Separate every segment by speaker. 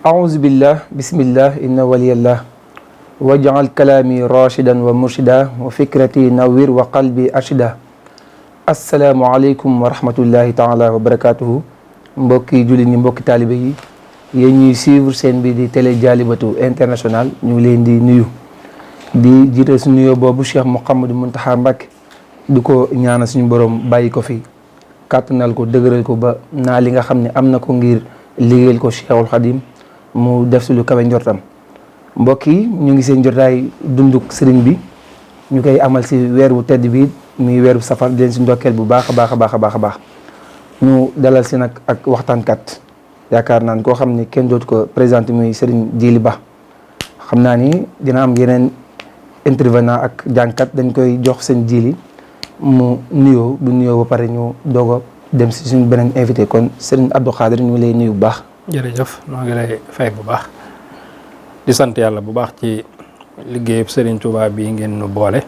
Speaker 1: أعوذ بالله بسم الله إن ولي الله واجعل كلامي راشدا ومرشدا وفكرتي نوير وقلبي أرشدا السلام عليكم ورحمة الله تعالى وبركاته mbokki jullit ñi mbokki taalibe yi yéen ñuy suivre seen bi di télé Dialibatoul International ñu ngi leen di nuyu di jiital suñu nuyoo boobu Cheikh Mouhamadou Mountakha Mbacké di ko ñaanal suñu borom bàyyi ko fi kàttanal ko dëgëral ko ba naa li nga xam ne am na ko ngir liggéeyal ko Cheikhul Khadim mu def si lu kawe njortam mbokk yi ñu ngi seen jotaay dunduk sëriñ bi ñu koy amal si weer wu tedd bi muy weeru safar di leen si ndokkeel bu baax a baax ñu dalal si nag ak waxtaankat yaakaar naa ne koo xam ne kenn dootu ko présenté muy sëriñ Djily Ba xam naa ni dina am yeneen intervenant ak jànkat dañ koy jox seen Djily mu nuyoo bu nuyoo ba pare ñu doog a dem si suñu beneen invité kon sëriñ Abdou Khadir ñu lay nuyu bu baax.
Speaker 2: jërëjëf noo ngi lay fay bu baax di sant yàlla bu baax ci liggéeyub Serigne Touba bii ngeen nu boole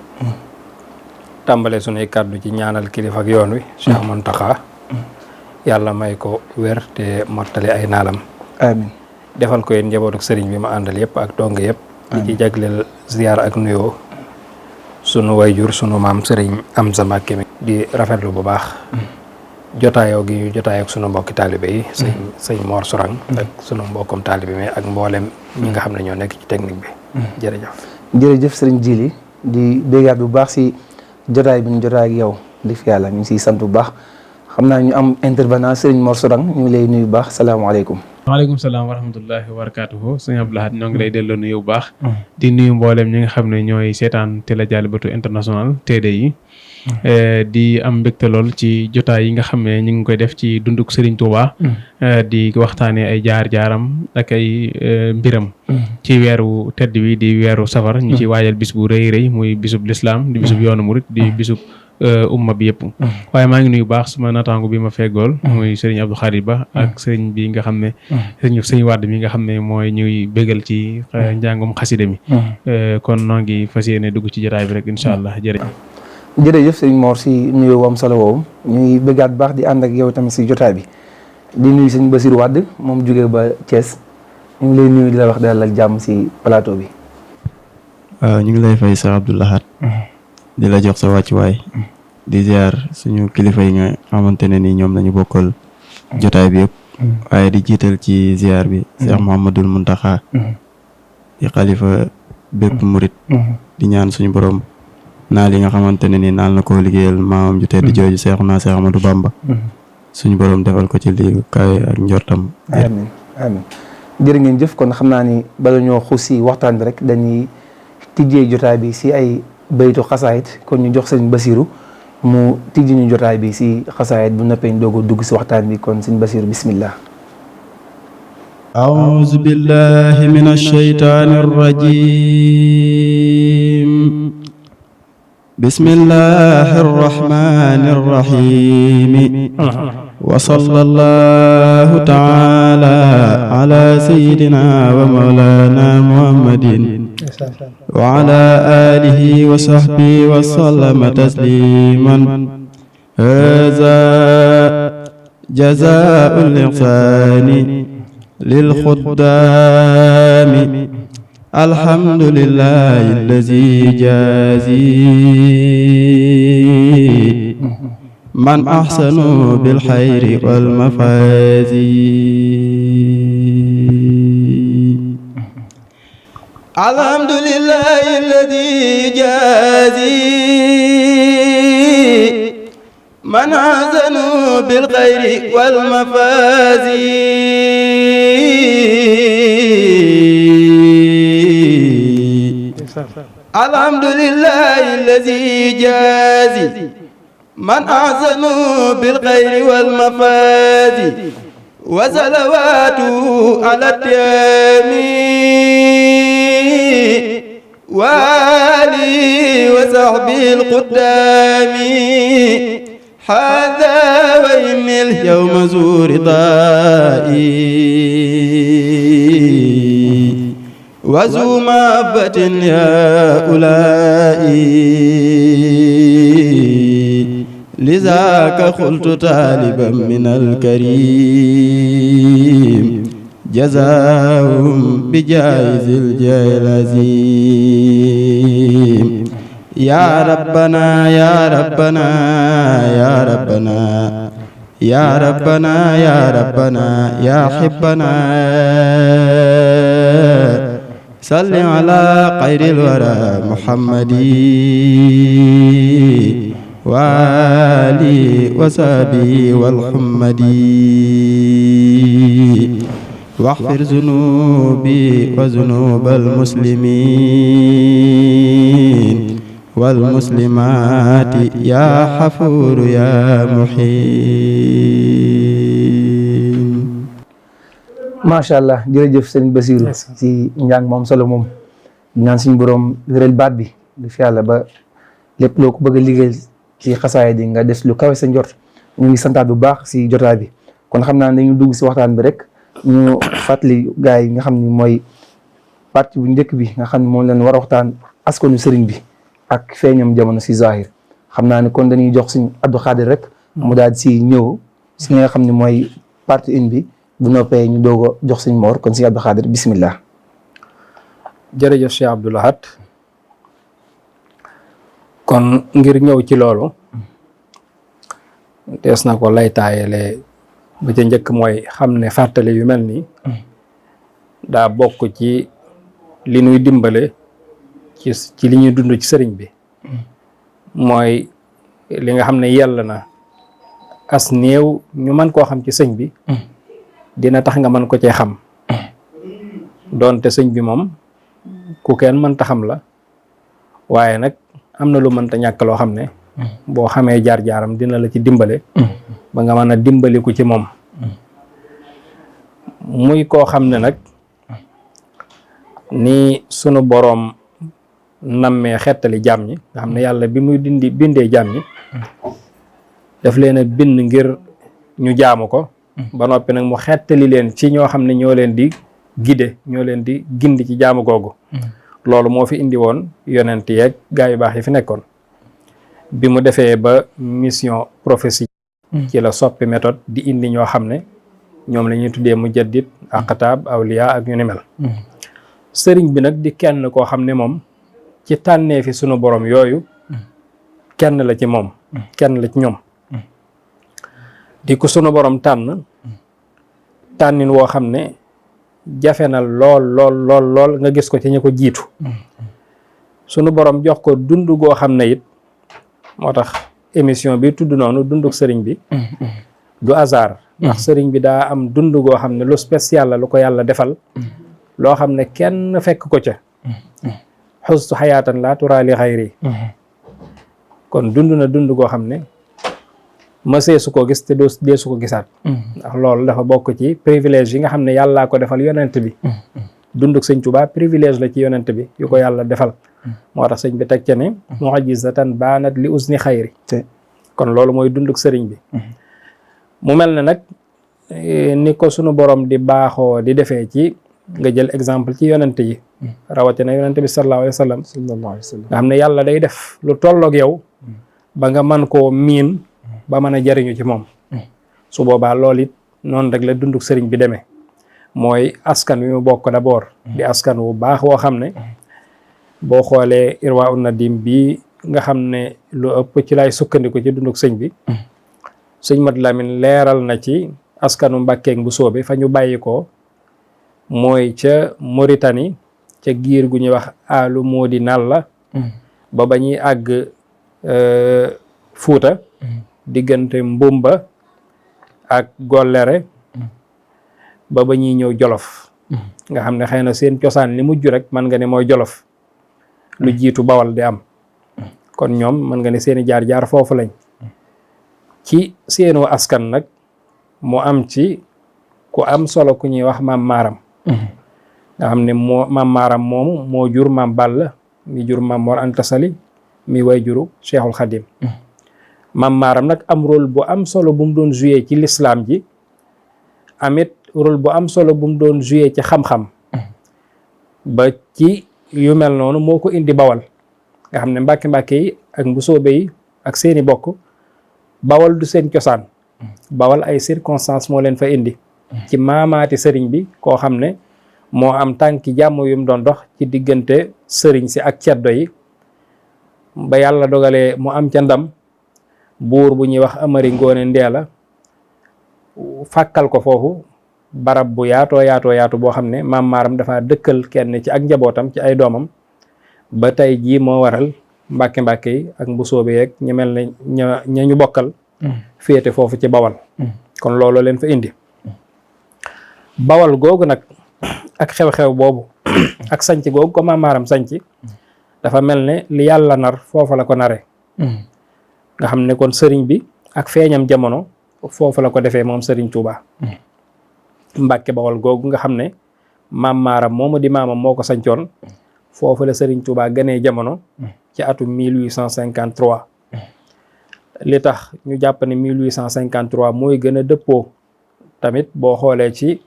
Speaker 2: tàmbale sunuy kàddu ci ñaanal kilifa ak yoon wi Cheikh Mountakha yàlla may ko wér te mottali ay naalam
Speaker 1: amiin
Speaker 2: defal ko yéen njabootu Serigne bi ma àndal yëpp ak dong yëpp di ci jagleel ziyaar ak nuyoo sunu wayjur sunu maam Serigne Amsa Mbacké mi di rafetlu bu baax jotaayoo gi ñu jotaay ak sunu mbokki taalibe yi sëñ Mor Sourang ak sunu mbokkum taalibe mi ak mboolem ñi nga xam ne ñoo nekk ci technique bi
Speaker 1: jërëjëf sëriñ Djily di béggaat bu baax si jotaay bi ñu jotaay ak yow di fi yàlla ñu ngi siy sant bu baax xam naa ñu am intervenant sëriñ Mor Sourang ñu ngi lay nuyu bu baax salaamaaleykum.
Speaker 3: waaleykum salaam wa rahmatullahi wa barakatuhu sëñ Abdou Lahad ñoo ngi lay delloo nuyu bu baax di nuyu mboolem ñi nga xam ne ñooy seetaan télé Dialibatoul International TDI di am mbégte lool ci jotaay yi nga xam ne ñu ngi koy def ci dunduk Serigne Touba di waxtaanee ay jaar-jaaram ak ay mbiram ci weeru tedd wi di weeru safar ñu ci waajal bis bu rëy muy bisub lislaam di bisub yoonu murit di bisub umma bi yëpp waaye maa ngi nuyu baax suma naataango bi ma feggool muy Serigne Abdou Khadir Ba ak Serigne bi nga xam ne Serigne Wade mi nga xam ne mooy ñuy bégal ci njàngum xasida mi kon noo ngi fas yéene dugg ci jotaay bi rek incha allah
Speaker 1: jërëjëf sëriñ Mor si nuyoo wam solo woowu ñuy bëggaat baax di ànd ak yow tamit si jotaay bi di nuyu sëñ Bassirou Wade moom jógee ba Thiès ñu ngi lay nuyu di la wax dalal jàmm si plateau bi.
Speaker 4: waaw ñu ngi lay fay sa Abdou Lahad di la jox sa wàccuwaay di ziar suñu kilifa yi nga xamante ne ni ñoom lañu bokkal jotaay bi yëpp waaye di jiital ci ziar bi Cheikh Mouhamadoul Mountakha di xalifa bépp murit di ñaan suñu borom naal yi nga xamante ne ni naal na koo liggéeyal maamam ju tedd jooju Seexuna Seex Ahmadu Bamba suñu borom defal ko ci lii kaay ak njortam.
Speaker 1: amiin amiin jërë ngeen jëf kon xam naa ni bala ñoo xuus si waxtaan bi rek dañuy tijjee jotaay bi si ay baytu xasaayit kon ñu jox sëñ Bassirou mu tijji ñu jotaay bi si xasaayit bu noppee ñu doog a dugg si waxtaan bi kon sëñ Bassirou bismillah.
Speaker 4: a'uuzu billahi minash shaytaanir rajiim. bismillahi irrahmani irrahimi wa sallallahu taala ala sayidina wa mawlana muhammadin wa ala alihi wa sahbihi wa sallama tasliman haza jazaa'ul ihsani lil xuddaami alhamdulillahi allazi jaazi man ahsanu bil xayri wal mafaazi alhamdulillahi allazi jaazi man ahsanu bil xayri wal mafaazi alhamdulillahi allazi jaazi man ahsanu bil xayri wal mafaazi wa salawaatu ala taami wa aalihi wa sahbihi al quddaami haaza wa inni al yawma zu ridaa'i وذو محبة هؤلاء لذاك قلت طالبا من الكريم جزاهم بجائز الجاه العظيم يا ربنا يا ربنا يا ربنا يا ربنا يا ربنا يا حبنا صل على خير الورى محمد وآله وصحبه والحمد واغفر ذنوبي وذنوب المسلمين والmuslimaat yaa xafuur yaa muhiin.
Speaker 1: macha allah jërëjëf sëriñ Basiru ci njàng moom solo moom ñaan suñu borom wéral baat bi du fi yàlla ba lépp loo ko bëgg a liggéeyal ci xasaay di nga des lu kawe sa njort. ñu ngi santaat bu baax si jotaay bi kon xam naa dañu dugg si waxtaan bi rek ñu fàttali gars yi nga xam ni mooy partie bu njëkk bi nga xam ne moom leen war a waxtaan askanu sëriñ bi ak feeñam jamono si zahir xam naa ne kon dañuy jox suñ Abdou Khadir rek mu daal si ñëw si nga xam ne mooy partie une bi bu noppee ñu doog a jox suñ Mor kon si Abdou Khadir bismillah.
Speaker 2: jërëjëf Cheikh Abdou Lahad kon ngir ñëw ci loolu dees na ko lay taayale ba ca njëkk mooy xam ne fàttali yu mel nii daa bokk ci li ñuy dimbale ci li ñuy dund ci sëriñ bi mooy li nga xam ne yàlla na as néew ñu mën koo xam ci sëñ bi dina tax nga mën ko cee xam doonte sëñ bi moom ku kenn mënta xam la waaye nag am na lu mënta ñàkk loo xam ne boo xamee jaar-jaaram dina la ci dimbale ba nga mën a dimbaliku ci moom muy koo xam ne nag ni sunu boroom nammee xettali jaam ñi nga xam ne yàlla bi muy bindee jaam ñi daf leen a bind ngir ñu jaamu ko ba noppi nag mu xettali leen ci ñoo xam ne ñoo leen di gide ñoo leen di gindi ci jaamu googu loolu moo fi indi woon yonent yeeg gaa yu baax yi fi nekkoon bi mu defee ba mission prophétie ci la soppi méthode di indi ñoo xam ne ñoom la ñuy tuddee mujaddid aqtaab awliya ak ñu ni mel sëriñ bi nag di kenn koo xam ne moom ci tànnee fi sunu borom yooyu kenn la ci moom kenn la ci ñoom di ko sunu borom tànnin woo xam ne jafe na lool nga gis ko ci ña ko jiitu sunu borom jox ko dund goo xam ne it moo tax émission bi tudd noonu dunduk sëriñ bi du hasard ndax sëriñ bi daa am dund goo xam ne lu spécial la lu ko yàlla defal loo xam ne kenn fekk ko ca xustu xayaatan laa turaali xayri kon dund na dund goo xam ne mësee su ko gis te dee su ko gisaat ndax loolu dafa bokk ci privilège yi nga xam ne yàllaa ko defal yonent bi dunduk sëñ Tuubaa privilège la ci yonent bi yu ko yàlla defal moo tax sëñ bi teg ca ne mu'jizatan baanat li usni xayri kon loolu mooy dunduk sëriñ bi mu mel ne nag ni ko sunu borom di baaxoo di defee ci nga jël exemple ci yonent yi rawatina yonent bi sallallahu alayhi wa sallam nga xam ne yàlla day def lu tolloog yow ba nga mën koo miin ba mën a jariñu ci moom su boobaa loolu it noonu rek la dunduk sëriñ bi demee mooy askan wi mu bokk d'abord di askan wu baax woo xam ne boo xoolee Irwa un Nadim bi nga xam ne lu ëpp ci lay sukkandiku ci dunduk sëñ bi sëñ Mat Lamin leeral na ci askanu Mbàkkeeg bu soobe fa ñu bàyyi ko mooy ca Mauritanie ca giir gu ñuy wax alu moodi nalla ba ñuy àgg Fuuta diggante Mbumba ak Gollere ba ñuy ñëw Jolof nga xam ne xëy na seen cosaan li mujj rek mën nga ne mooy Jolof lu jiitu Bawal di am kon ñoom mën nga ne seeni jaar-jaar foofu lañ ci seenu askan nag mu am ci ku am solo ku ñuy wax maam maaram nga xam ne maam maaram moomu moo jur maam Balla mi jur maam Mor Anta Sali mi way juru Cheikhul Khadim maam maaram nag am rôle bu am solo bu mu doon joué ci l'islam ji amit rôle bu am solo bu mu doon joué ci xam-xam ba ci yu mel noonu moo ko indi Bawal nga xam ne mbàkke yi ak mbusoobe yi ak seeni bokk Bawal du seen cosaan Bawal ay circonstances moo leen fa indi ci maamaati sëriñ bi koo xam ne moo am tànki jàmm yu mu doon dox ci diggante sëriñ si ak ceddo yi ba yàlla dogalee mu am ca ndam buur bu ñuy wax Amari Ngoone Ndeela fàkkal ko foofu barab bu yaatu boo xam ne maam maaram dafa dëkkal kenn ci ak njabootam ci ay doomam ba tey jii moo waral mbàkke yi ak mbusoobe yeeg ñu mel ne ña ñu bokkal féete foofu ci Bawal kon loolu leen fa indi Bawal googu nag ak xew-xew boobu ak sanc googu ko maam maaram sanc dafa mel ne li yàlla nar foofu la ko nare nga xam ne kon sëriñ bi ak feeñam jamono foofu la ko defee moom sëriñ Tuuba Mbàkke Bawal googu nga xam ne maam maaram moomu di maamam moo ko sancoon foofu la sëriñ Tuuba ganee jamono ci atum 1853 li tax ñu jàpp ne 1853 mooy gën a dëppoo tamit boo xoolee ci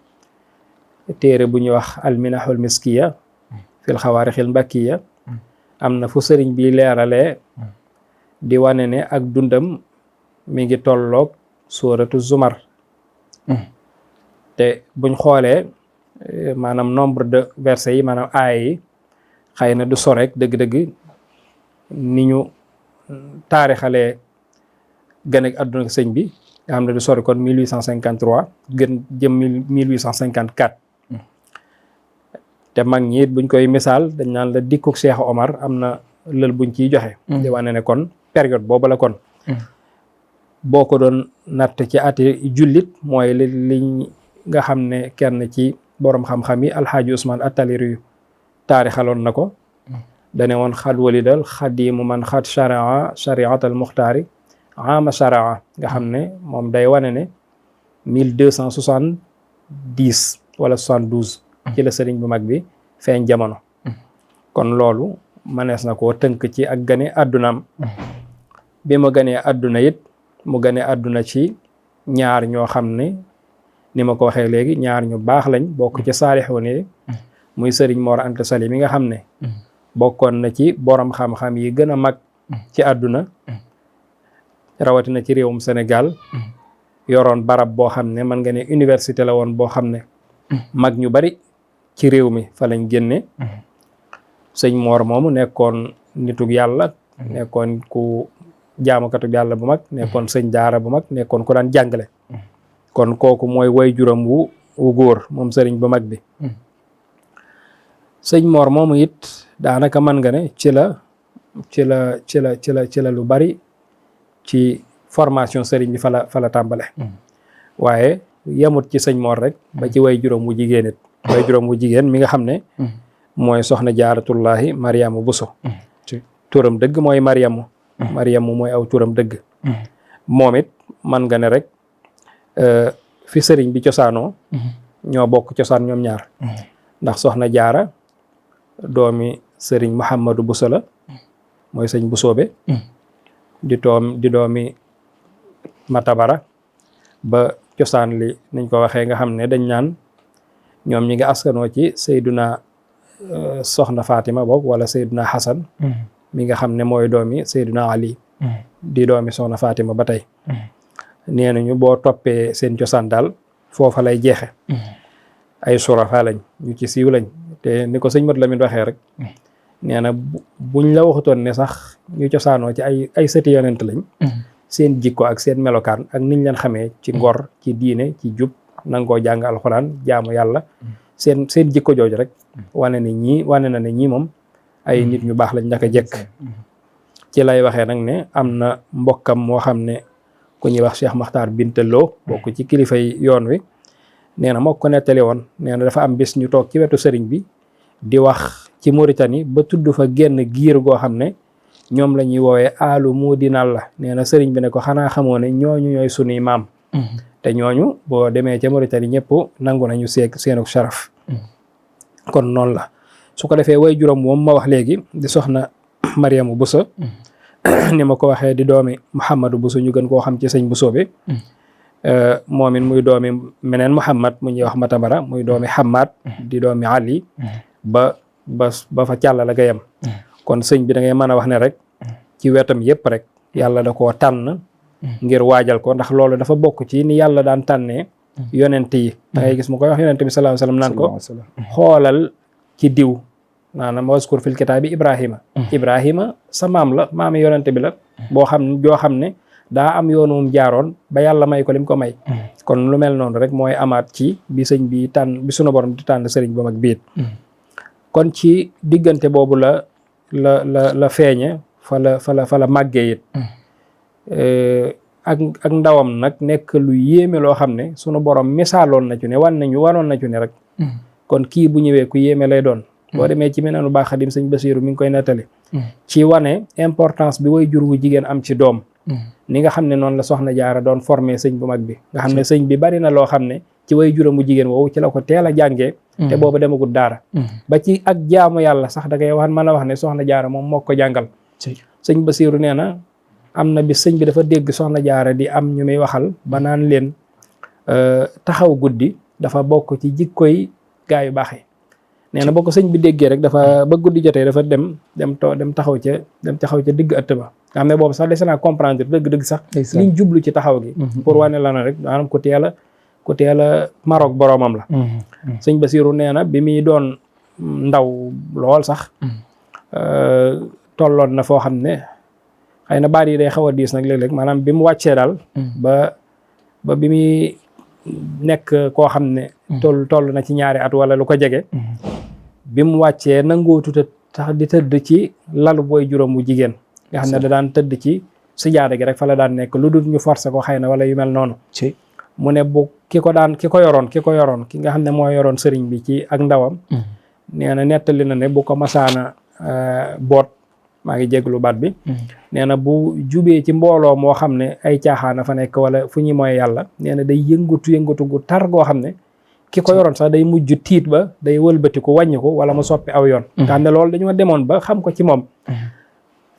Speaker 2: téere bu ñuy wax alminahul miskiya fil xawaarixil mbakkiya am na fu sëriñ bi leeralee di wane ne ak dundam mi ngi tolloog suuratu zumar te buñ xoolee maanaam nombre de versets yi maanaam aaya yi xëy na du sorek dëgg-dëgg ni ñu taarixalee gën ak àdduna sëñ bi nga xam ne du sori kon 1853 gën jëm 1854 te mag ñi buñ koy misaal dañ naan la dikkuk Cheikh Omar am na lël buñ ciy joxe di wane ne kon période boobu la kon boo ko doon natt ci ati jullit mooy li nga xam ne kenn ci borom xam-xam yi alxaaji Ousmane Attaliri yu taarixaloon na ko dane woon xad walidal xadimu man xad sharaa shariatal muxtaari ama sharaa nga xam ne moom day wane ne 1270 wala 72 ci la sëriñ bu mag bi feeñ jamono kon loolu mënees na koo tënk ci ak gane àddunaam bi mu ganee àdduna it mu gane àdduna ci ñaar ñoo xam ne ni ma ko waxee léegi ñaar ñu baax lañ bokk ci saalixoon yi muy sëriñ Mor Anta Sali mi nga xam ne bokkoon na ci borom xam-xam yi gën a mag ci àdduna rawatina ci réewum Sénégal yoroon barab boo xam ne mën nga ne université la woon boo xam ne mag ñu bari ci réew mi fa lañ génne sëñ Mor moomu nekkoon nitug yàlla nekkoon ku jaamukatug yàlla bu mag nekkoon sëñ daara bu mag nekkoon ku daan jàngale kon kooku mooy way juram wu góor moom sëriñ bu mag bi sëñ Mor moomu it daanaka mën nga ne ci la lu bari ci formation sëriñ bi fa la tàmbale waaye yemut ci sëñ Mor rek ba ci way juróom wu jigéen it way juróom wu jigéen mi nga xam ne mooy soxna jaaratullahi Mariama Buso turam dëgg mooy Mariamu mooy aw turam dëgg moom it man nga ne rek fi sëriñ bi cosaanoo ñoo bokk cosaan ñoom ñaar ndax soxna jaara doomi sëriñ Mouhamadou Buso la mooy sëñ Busoobe di doomi Matabara ba cosaan li niñ ko waxee nga xam ne dañ naan ñoom ñi nga askanoo ci Seyduna soxna Fatima boog wala Seyduna Hasan mi nga xam ne mooy doomi Seyduna Ali di doomi soxna Fatima ba tey nee nañu boo toppee seen cosaan daal foofa lay jeexe ay surafa lañ ñu ci siiw lañ te ni ko sëñ Mat Lamin waxee rek nee na buñ la waxutoon ne sax ñu cosaanoo ci ay sëti yonent lañ seen jikko ak seen melokaan ak niñ leen xamee ci ngor ci diine ci jub nangoo jàng alxuraan jaamu yàlla seen jikko jooju rek wane na ne ñii moom ay nit ñu baax lañ naka jekk ci lay waxee nag ne am na mbokkam moo xam ne ku ñuy wax Cheikh Makhtar Bintaloo bokk ci kilifay yoon wi nee na moo ko nettali woon nee na dafa am bis ñu toog ci wetu sëriñ bi di wax ci Mauritanie ba tudd fa génn giir goo xam ne ñoom la ñuy woowee aalu muudinal la nee na sëriñ bi ne ko xanaa xamoo ne ñooñu ñooy sunuy maam te ñooñu boo demee ca Mauritanie ñëpp nangu nañu seenu sharaf kon noonu la su ko defee way juróom moom ma wax léegi di soxna Mariamu Buso ni ma ko waxee di doomi Mouhamadou Buso ñu gën koo xam ci sëñ Buso bi moom it muy doomi meneen Muhammad mu ñuy wax Matabara muy doomi Hamad di doomi Ali ba ba fa càlla la ga yem kon sëñ bi da ngay mën a wax ne rek ci wetam yépp rek yàlla da koo tànn ngir waajal ko ndax loolu dafa bokk ci ni yàlla daan tànnee yonent yi da ngay gis mu koy wax yonent bi sallallahu alayhi wasallam naan ko xoolal ci diw maanaam waskur fil kitaabi Ibrahima sa maam la maami yonent bi la boo xam joo xam ne daa am yoonum jaaroon ba yàlla may ko lim ko may kon lu mel noonu rek mooy amaat ci bi sëñ bi tànn bi sunu borom di tànn sëriñ ba mag biit kon ci diggante boobu la feeñe fa la màggee it ak ndawam nag nekk lu yéeme loo xam ne sunu borom misaaloon na ci ne wanoon na ci ne rek kon kii bu ñëwee ku yéeme lay doon boo demee ci Minanul Baax Xadim sëñ Basiiru mi ngi koy nettali ci wane importance bi way jur wu jigéen am ci doom ni nga xam ne noonu la soxna jaara doon formé sëñ bu mag bi nga xam ne sëñ bi bari na loo xam ne ci way juram bu jigéen woowu ci la ko teel a jàngee te boobu demagul daara ba ci ak jaamu yàlla sax da ngay mën a wax ne soxna jaara moom moo ko jàngal sëñ Basiiru nee na am na bi sëñ bi dafa dégg soxna jaara di am ñu muy waxal ba naan leen taxaw guddi dafa bokk ci jikkoy gaa yu baax yi nee na boo ko sëñ bi déggee rek dafa ba guddi jotee dafa dem taxaw ca digg ëtt ba nga xam ne boobu sax dese naa comprendre dëgg-dëgg sax liñ jublu ci taxaw gi pour wane la na rek maanaam ku teel a maroog boroomam la sëñ Basiiru nee na bi muy doon ndaw lool sax tolloon na foo xam ne xëy na baat yi day xaw a diis nag léeg-léeg maanaam bi mu wàccee daal ba bi muy nekk koo xam ne toll na ci ñaari at wala lu ko jege bi mu wàccee nangootu tax di tëdd ci lalu booy juróom bu jigéen nga xam ne da daan tëdd ci sijaada gi rek fa la daan nekk lu dul ñu forcé ko xëy na wala yu mel noonu mu ne bu ki ko yoroon ki nga xam ne moo yoroon sëriñ bi ci ak ndawam nee na nettali na ne bu ko masaana boot maa ngi jéglu baat bi nee na bu jubee ci mbooloo moo xam ne ay caaxaana fa nekk wala fu ñuy mooy yàlla nee na day yëngatu gu tar goo xam ne ki ko yoroon sax day mujj tiit ba day wëlbatiku wàññi ko wala mu soppi aw yoon nga xam ne loolu dañoo demoon ba xam ko ci moom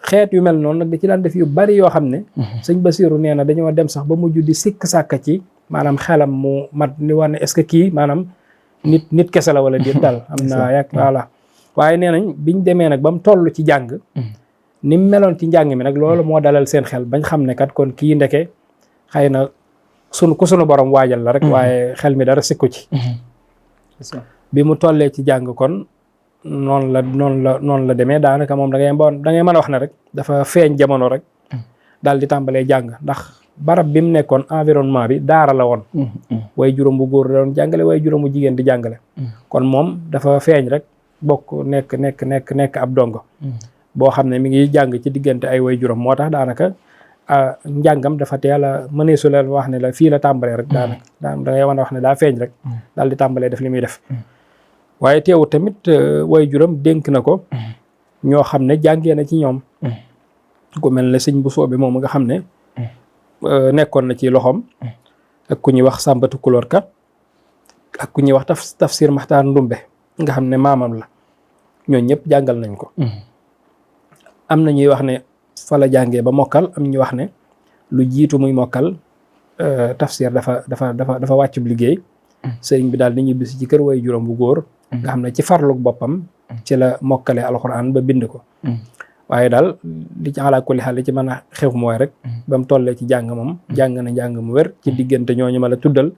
Speaker 2: xeet yu mel noonu nag da ci daan def yu bari yoo xam ne sëñ Basiiru nee na dañoo dem sax ba mujj di sikk sàkk ci maanaam xelam mu mat ni war ne est-ce que kii maanaam nit kese la wala déet daal am na yàgg voilà waaye nee nañ biñ demee nag ba mu toll ci jàng ni mu meloon ci njàng mi nag loolu moo dalal seen xel bañ xam ne kat kon kii ndeke xëy na sunu borom waajal la rek waaye xel mi dara sikku ci bi mu tollee ci jàng kon noonu la demee daanaka moom da ngay mën a wax ne rek dafa feeñ jamono rek daal di tàmbalee jàng ndax barab bi mu nekkoon environnement bi daara la woon way juróom bu góor la doon jàngale way juróom bu jigéen di jàngale kon moom dafa feeñ rek bokk nekk ab dongo boo xam ne mi ngi jàng ci diggante ay way juróom moo tax daanaka njàngam dafa teel a mëneesu leen wax ne la fii la tàmbalee rek daanaka da ngay mën a wax ne daa feeñ rek daal di tàmbalee def li muy def waaye teewu tamit way juróom dénk na ko ñoo xam ne jàngee na ci ñoom ku mel ne sëñ bu soobe moom nga xam ne nekkoon na ci loxoom ak ku ñuy wax Sàmbatu Kulóor Ka ak ku ñuy wax Tafsir Maxtaar Ndumbe nga xam ne maamam la ñoo ñëpp jàngal nañ ko am na ñuy wax ne fa la jàngee ba mokkal am ñuy wax ne lu jiitu muy mokkal Tafsir dafa wàccub liggéey sëriñ bi daal di ñibbisi ci kër way juróom bu góor nga xam ne ci farluk boppam ci la mokkale alxuraan ba bind ko waaye daal li ci ala kulli xaal li ci mën a xew mooy rek ba mu tollee ci jàng moom jàng na njàng mu wér ci diggante ñooñu ma la tuddal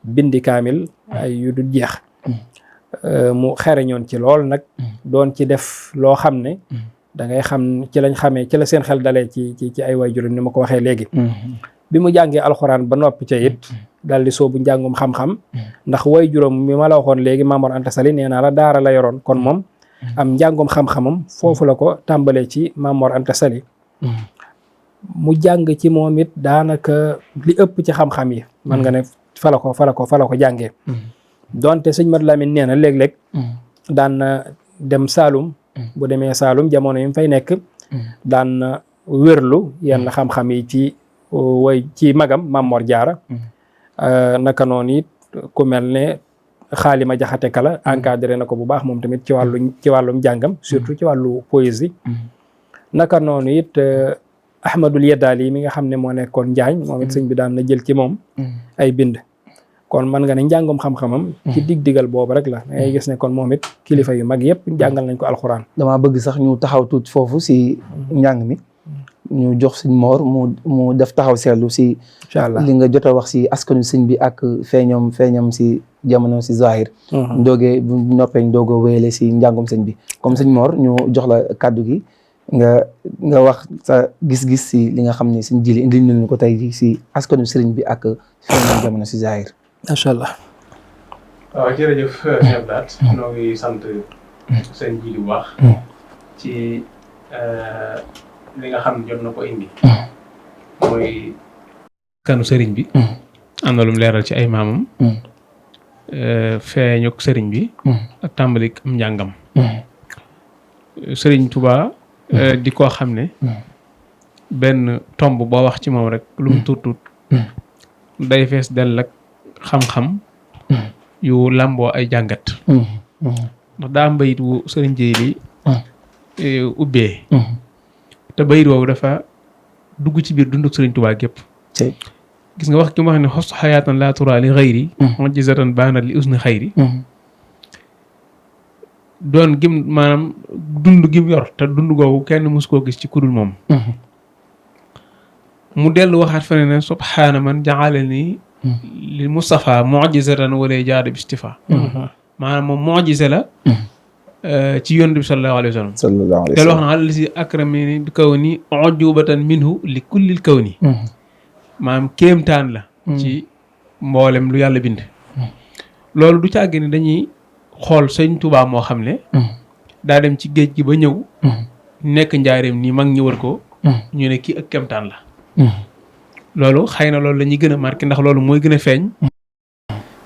Speaker 2: bindi kaamil ay yu du jeex mu xereñoon ci lool nag doon ci def loo xam ne da ngay xam ci lañ xamee ci la seen xel dalee ci ay waajur ni ma ko waxee léegi bi mu jàngee alxuraan ba noppi ca it daal di soobu njàngum xam-xam ndax waajuram mi ma la waxoon léegi Maam Mor Anta Sali nee naa la daara la yoroon kon moom am njàngum xam-xamam foofu la ko tàmbalee ci Maam Mor Anta Sali mu jàng ci moom it daanaka li ëpp ci xam-xam yi man nga ne fa la ko jàngee donte sëñ Mat Lamin nee na léeg-léeg daan na dem Saalum bu demee Saalum jamono yi mu fay nekk daan na wérlu yenn xam-xam yi ci magam Maam Mor Jaara naka noonu it ku mel ne Xaalima Jaxate Kala encadré na ko bu baax moom tamit ci wàllum jàngam surtout ci wàllu poésie naka noonu it Ahmadul Yeddaali mi nga xam ne moo nekkoon Njaañ moom it sëñ bi daan na jël ci moom ay bind kon man nga ne njàngum xam-xamam ci dig-digal boobu rek la ngay gis ne kon moom it kilifa yu mag yëpp jàngal nañ ko alxuraan.
Speaker 1: damaa bëgg sax ñu taxaw tuuti foofu si njàng mi ñu jox sëñ Mor mu def taxaw seetlu si
Speaker 2: incha allah
Speaker 1: li nga jot a wax si askanu sëñ bi ak feeñam si jamono si zahir ndoogee bu noppee ñu doog a wéyale si njàngum sëñ bi comme sëñ Mor ñu jox la kàddu gi nga wax sa gis-gis si li nga xam ne sëñ Jili indil nañu ko tey ji si askanu sëriñ bi ak feeñam jamono si zahir.
Speaker 2: macha allah.
Speaker 3: waaw jërëjëf sëñ Abdou noo ngi sant sëñ Jili bu baax ci li nga xam ne jot na ko indi mooy kanu sëriñ bi am na lu mu leeral ci ay maamam feeñuk sëriñ bi ak tàmbalik am njàngam sëriñ Touba di koo xam ne benn tomb boo wax ci moom rek lu mu tuut tuut day fees dell ak xam-xam yu làmboo ay jàngat ndax daa am bayit wu sëriñ Jili ubbee te bayit woowu dafa dugg ci biir dunduk sëriñ Touba gépp gis nga wax ki mu wax ne xos xayaatan laa turaa li xayri mujizatan baanat li usni xayri doon gim maanaam dund gim yor te dund googu kenn mus koo gis ci kudul moom mu dellu waxaat fene ne subhaana man ja'alani li Mustafa mujizatan wala jaada bi istifa maanaam moom mujiza la ci yonent bi sallallahu alayhi wa sallam te wax na àlal si akramini bi kaw ni ujubatan minhu li kullil kaw ni maanaam kéemtaan la ci mboolem lu yàlla bind loolu du càgg ni dañuy xool sëñ Tuubaa moo xam ne daa dem ci géej gi ba ñëw nekk njaareem nii mag ñi wër ko ñu ne kii ak kéemtaan la loolu xëy na loolu la ñuy gën a marqué ndax loolu mooy gën a feeñ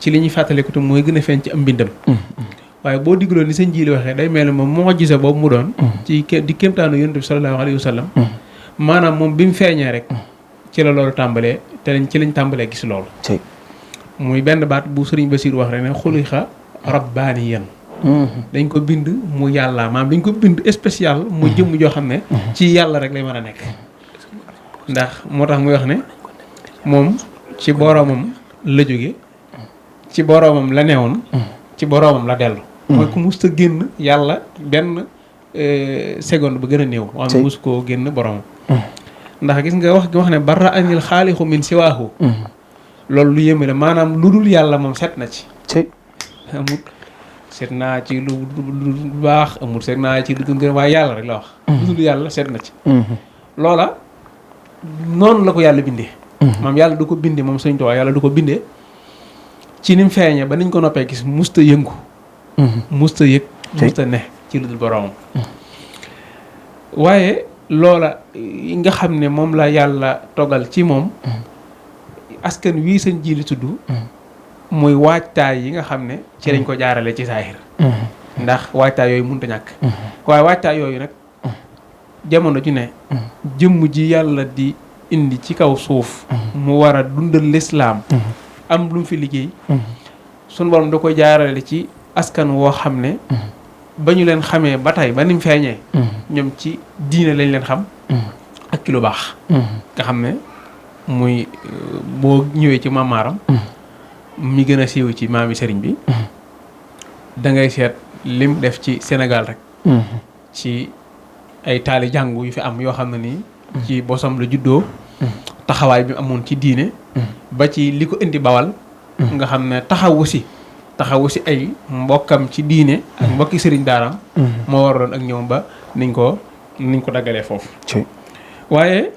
Speaker 3: ci li ñuy fàttaliku te mooy gën a feeñ ci am mbindam waaye boo digloo ni sëñ Jili waxee day mel ne moom moo gise boobu mu doon ci di kéemtaanu yonent bi sallallahu alayhi wa sallam maanaam moom bi mu feeñee rek ci la loolu tàmbalee te ci lañ tàmbalee gis loolu muy benn baat bu sëriñ Basiir wax rek ne xuliqa rabbaaniyan dañ ko bind mu yàlla maanaam dañ ko bind spécial mu jëmm joo xam ne ci yàlla rek lay mën a nekk ndax moo tax muy wax ne moom ci boroomam la jóge ci boroomam la newoon ci boroomam la dellu mooy ku musta génn yàlla benn seconde ba gën a néew wax mus koo génn boroomam ndax gis nga wax gi wax ne barra anil xaalixu min siwaahu loolu lu yéeme la maanaam lu dul yàlla moom set na ci amul seet naa ci lu baax amul seet naa ci lu gën waaye yàlla rek la wax lu dul yàlla seet na ci loola noonu la ko yàlla bindee maam yàlla du ko bindee moom Sëñ Tuubaa yàlla du ko bindee ci ni mu feeñee ba niñ ko noppee gis musta yëngu musta yëg musta ne ci lu dul boroomam waaye loola nga xam ne moom la yàlla togal ci moom askan wii Sëñ Jili tudd muy waajtaay yi nga xam ne ci lañ ko jaarale ci saahir ndax waajtaay yooyu mënut a ñàkk waaye waajtaay yooyu nag jamono ju ne jëmm ji yàlla di indi ci kaw suuf mu war a dundal lislaam am lu mu fi liggéey sunu borom da koy jaarale ci askan woo xam ne ba ñu leen xamee ba tey ba ni mu feeñee ñoom ci diine lañ leen xam ak ci lu baax nga xam ne muy boo ñëwee ci mamaaram mi gën a siiw ci maami sëriñ bi da ngay seet lim def ci Sénégal rek ci ay taali jàngu yu fi am yoo xam ne nii ci bosam la juddoo taxawaay bi amoon ci diine ba ci li ko indi bawal nga xam ne taxawu si ay mbokkam ci diine ak mbokki sëriñ daaraam moo waroon ak ñoom ba niñ ko daggalee foofu waaye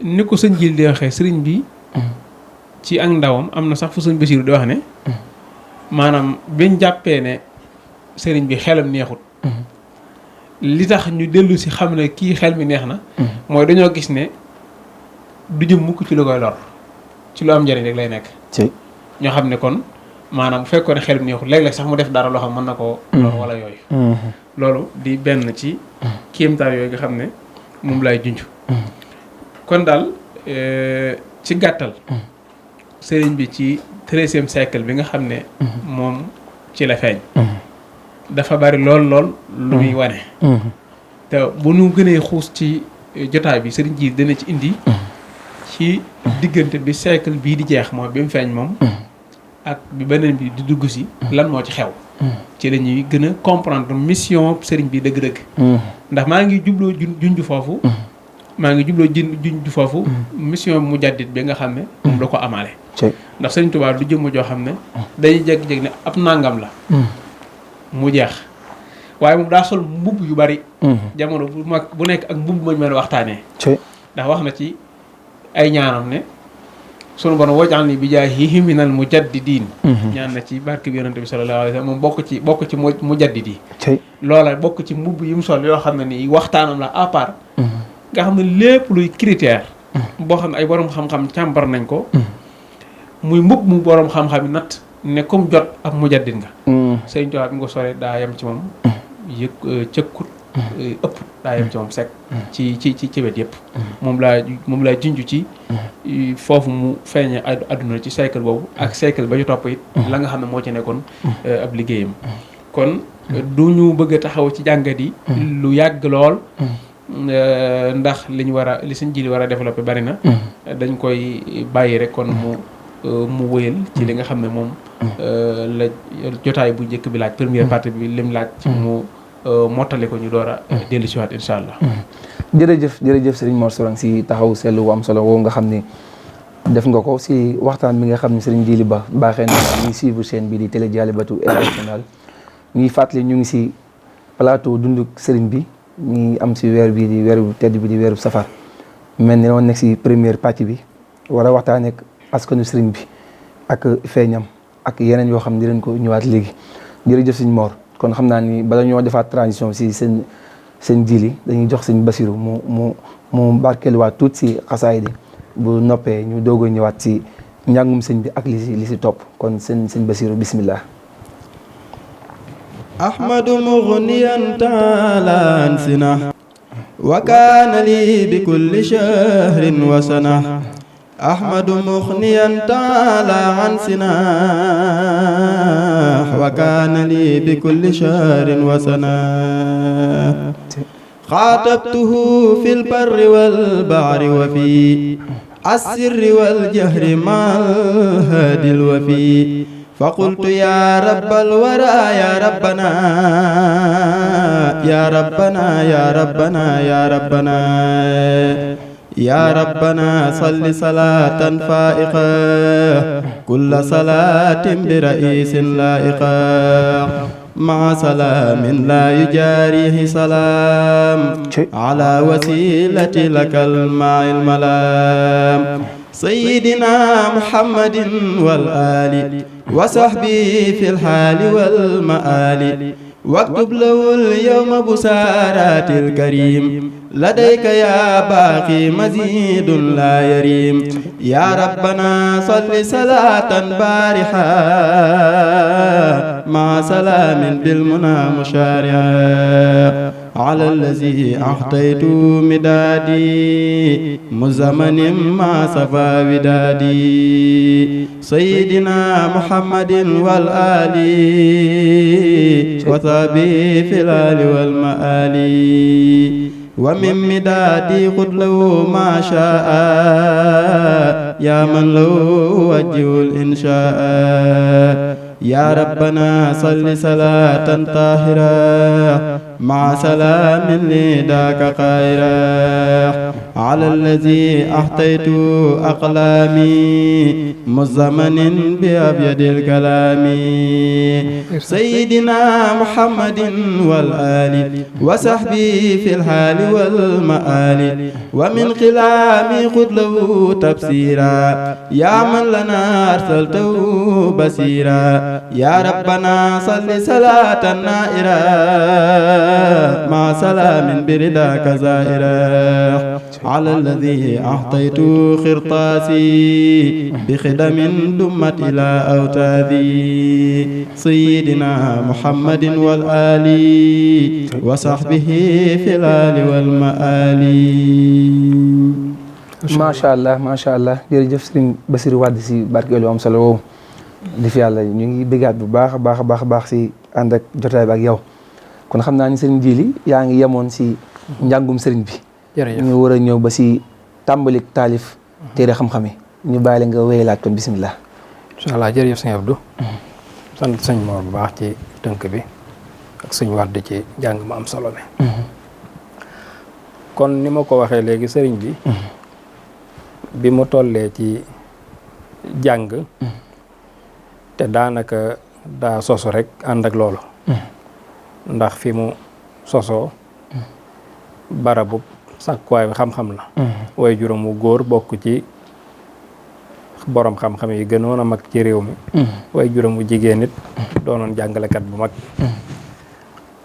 Speaker 3: ni ko sëñ Jili di waxee sëriñ bi ci ak ndawam am na sax fu sëñ Basiiru di wax ne maanaam biñ jàppee ne sëriñ bi xelam neexut li tax ñu dellu si xam ne kii xel mi neex na mooy dañoo gis ne du jëm mukk ci lu koy lor ci lu am njëriñ rek lay nekk ñoo xam ne kon maanaam bu fekkoon ne xel mi neexut léeg-léeg sax mu def dara loo xam mën na koo lor wala yooyu loolu di benn ci kéemtaan yooyu nga xam ne moom lay junj kon daal ci gàttal sëriñ bi ci 13e siècle bi nga xam ne moom ci la feeñ dafa bari lool lu muy wane te bu nu gënee xuus ci jotaay bi sëriñ ji dana ci indi ci diggante bi siècle bii di jeex mooy bi mu feeñ moom ak bi beneen bi di dugg si lan moo ci xew ci la ñuy gën a comprendre mission sëriñ bi dëgg-dëgg ndax maa ngi jubloo junj foofu mission Mujaddid bi nga xam ne moom da ko amaale ndax sëriñ Tuubaa du jëmm joo xam ne dañuy jeg-jeg ne ab nangam la mu jeex waaye moom daa sol mbubb yu bari jamono bu nekk ak mbubb mañ mën a waxtaanee ndax wax na ci ay ñaanam ne sunu borom wajal ni bi jaahihi minal mujaddidiin ñaan na ci barke bi yonante bi sallallahu alayhi wa sallam moom bokk ci mujaddid yi loola bokk ci mbubb yi mu sol yoo xam ne nii waxtaanam la à part nga xam ne lépp luy critère boo xam ne ay borom xam-xam càmbar nañ ko muy mbubb mu borom xam-xam yi natt ne comme jot ab mujaddid nga Sëriñ Tuubaa bi nga ko solee daa yem ci moom cëkkut ëpp daa yem ci moom sekk ci wet yëpp moom laa junj ci foofu mu feeñe adduna ci siècle boobu ak siècle ba ñu topp it la nga xam ne moo ci nekkoon ab liggéeyam kon du ñu bëgg a taxaw ci jàngat yi lu yàgg lool ndax li sëñ ji li war a développé bari na dañ koy bàyyi rek kon mu wëyal ci li nga xam ne moom la jotaay bu njëkk bi laaj première partie bi lim laaj ci mu mottali ko ñu door a dellu si waat incha allah.
Speaker 1: jërëjëf Serigne Mor Sourang si taxaw seetlu wu am solo woowu nga xam ne def nga ko si waxtaan bi nga xam ne Serigne Djily Ba baaxee na ñu ngi suivre chaîne bi di Télé Dialibatoul International ñuy fàttali ñu ngi si plateau dunduk Serigne bi ñu ngi am si weer bi di weeru tedd bi di weeru safar mel ni noonu nekk si première partie bi war a waxtaanee ak askanu Serigne bi ak feeñam ak yeneen yoo xam ne dinañ ko ñëwaat léegi jërëjëf Serigne Mor. kon xam naa ni bala ñoo defaat transition si seen Djily dañuy jox sëñ Basiru mu barkeeluwaat tuuti si xasaayid bu noppee ñu doog a ñëwaat si njàngum sëñ bi ak li si topp kon sëñ Basiru bismillah.
Speaker 4: ahmadu mughniyan taala an sina wa kaana li bi kulli shahrin wa sana أحمد مغنيا تعالى عن سناه وكان لي بكل شهر وسنة خاطبته في البر والبحر وفي السر والجهر مع الهادي الوفي فقلت يا رب الورى يا ربنا يا ربنا يا ربنا يا ربنا يا ربنا صل صلاة فائقة كل صلاة برئيس لائقة مع سلام لا يجاريه سلام على وسيلة لك الماء الملام سيدنا محمد والآل وصحبه في الحال والمآل واكتب له اليوم بسارات الكريم لديك يا باقي مزيد لا يريم يا ربنا صل صلاة بارحة مع سلام بالمنى مشارعة على الذي أحطيت مدادي مزمن مع صفا ودادي سيدنا محمد والآل وصحبه في الآل والمآل ومن مدادي خذ له ما شاء يا من له وجه الإنشاء يا ربنا صل صلاة طاهرة مع سلام لذاك قائرة على الذي أحطيت أقلامي مزمن بأبيض الكلام سيدنا محمد والآل وصحبه في الحال والمآل ومن خلامي خذ له تبصيرا يا من لنا أرسلته بصيرا يا ربنا صل صلاة نائرة مع سلام برداك زائرة على الذي أعطيت خرطاسي بخدم دمت إلى أوتاذي سيدنا محمد والآل وصحبه في الآل والمآل
Speaker 1: macha allah jërëjëf Serigne Bassirou Wade si barkeelu am solo woowu di fi yàlla ñu ngi bëggaat bu baax a baax si ànd ak jotaay bi ak yow kon xam naa ni Serigne Djily yaa ngi yemoon si njàngum Serigne bi
Speaker 2: jërëjëf
Speaker 1: ñu war a ñëw ba si tàmbalik taalif téere xam-xam yi ñu bàyyi la nga wéyalaat kon bismillah.
Speaker 2: incha allah jërëjëf sëñ Abdou. sant sëñ Mor bu baax ci tënk bi ak sëñ Wade ci jàng mu am solo ne kon ni ma ko waxee léegi sëriñ bi mu tollee ci jàng te daanaka daa sosu rek ànd ak loolu ndax fi mu sosoo barabu sàkkuwaay bi xam-xam la way juróom wu góor bokk ci borom xam-xam yi gënoon a mag ci réew mi way juróom wu jigéen nit doonoon jàngalekat bu mag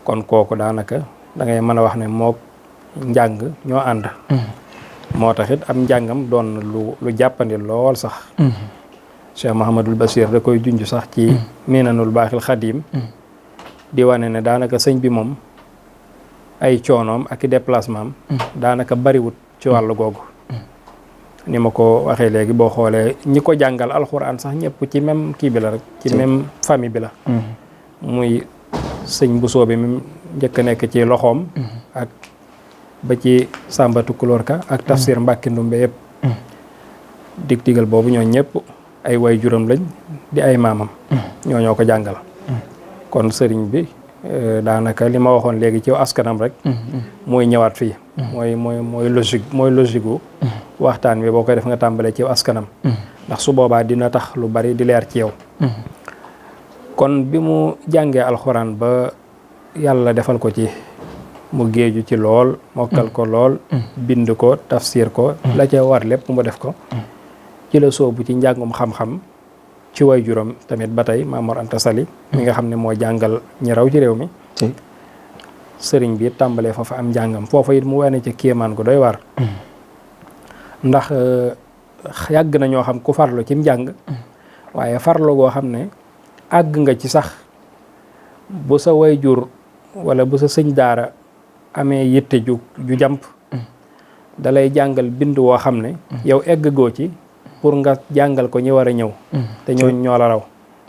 Speaker 2: kon kooku daanaka da ngay mën a wax ne mook njàng ñoo ànd moo tax it am njàngam doon lu jàppandi lool sax Cheikh Mahamadul Basir da koy junj sax ci Minanul Baaxil Xadim di wane ne daanaka sëñ bi moom ay coonoom ak i déplacement am daanaka bariwut ci wàllu googu ni ma ko waxee léegi boo xoolee ñi ko jàngal alxuraan sax ñëpp ci même kii bi la rek ci même famille bi la muy sëñ Bousso bi mi njëkk a nekk ci loxoom ak ba ci Samba Tukulóor Ka ak Tafsir Mbàkke Ndumbe yëpp dig-digal boobu ñoo ñëpp ay way juróom lañ di ay maamam ñoo ko jàngal kon sëriñ bi daanaka li ma waxoon léegi ci askanam rek mooy ñëwaat fii mooy logique gu waxtaan bi boo koy def nga tàmbalee ci askanam ndax su boobaa dina tax lu bari di leer ci yow kon bi mu jàngee alxuraan ba yàlla defal ko ci mu géeju ci lool mokkal ko lool bind ko tafsir ko la ca war lépp mu def ko ci la soobu ci njàngum xam-xam ci way juróom tamit ba tey Maam Mor Anta Sali mi nga xam ne moo jàngal ñi raw ci réew mi sëriñ bi tàmbalee foofa am njàngam foofa it mu wane ci kéemaan ko doy war ndax yàgg na ñoo xam ku farlu ci njàng waaye farlu goo xam ne àgg nga ci sax bu sa way jur wala bu sa sëñ daara amee yitte ju jàmp dalay jàngal bind woo xam ne yow egg goo ci pour nga jàngal ko ñi war a ñëw te ñoo la raw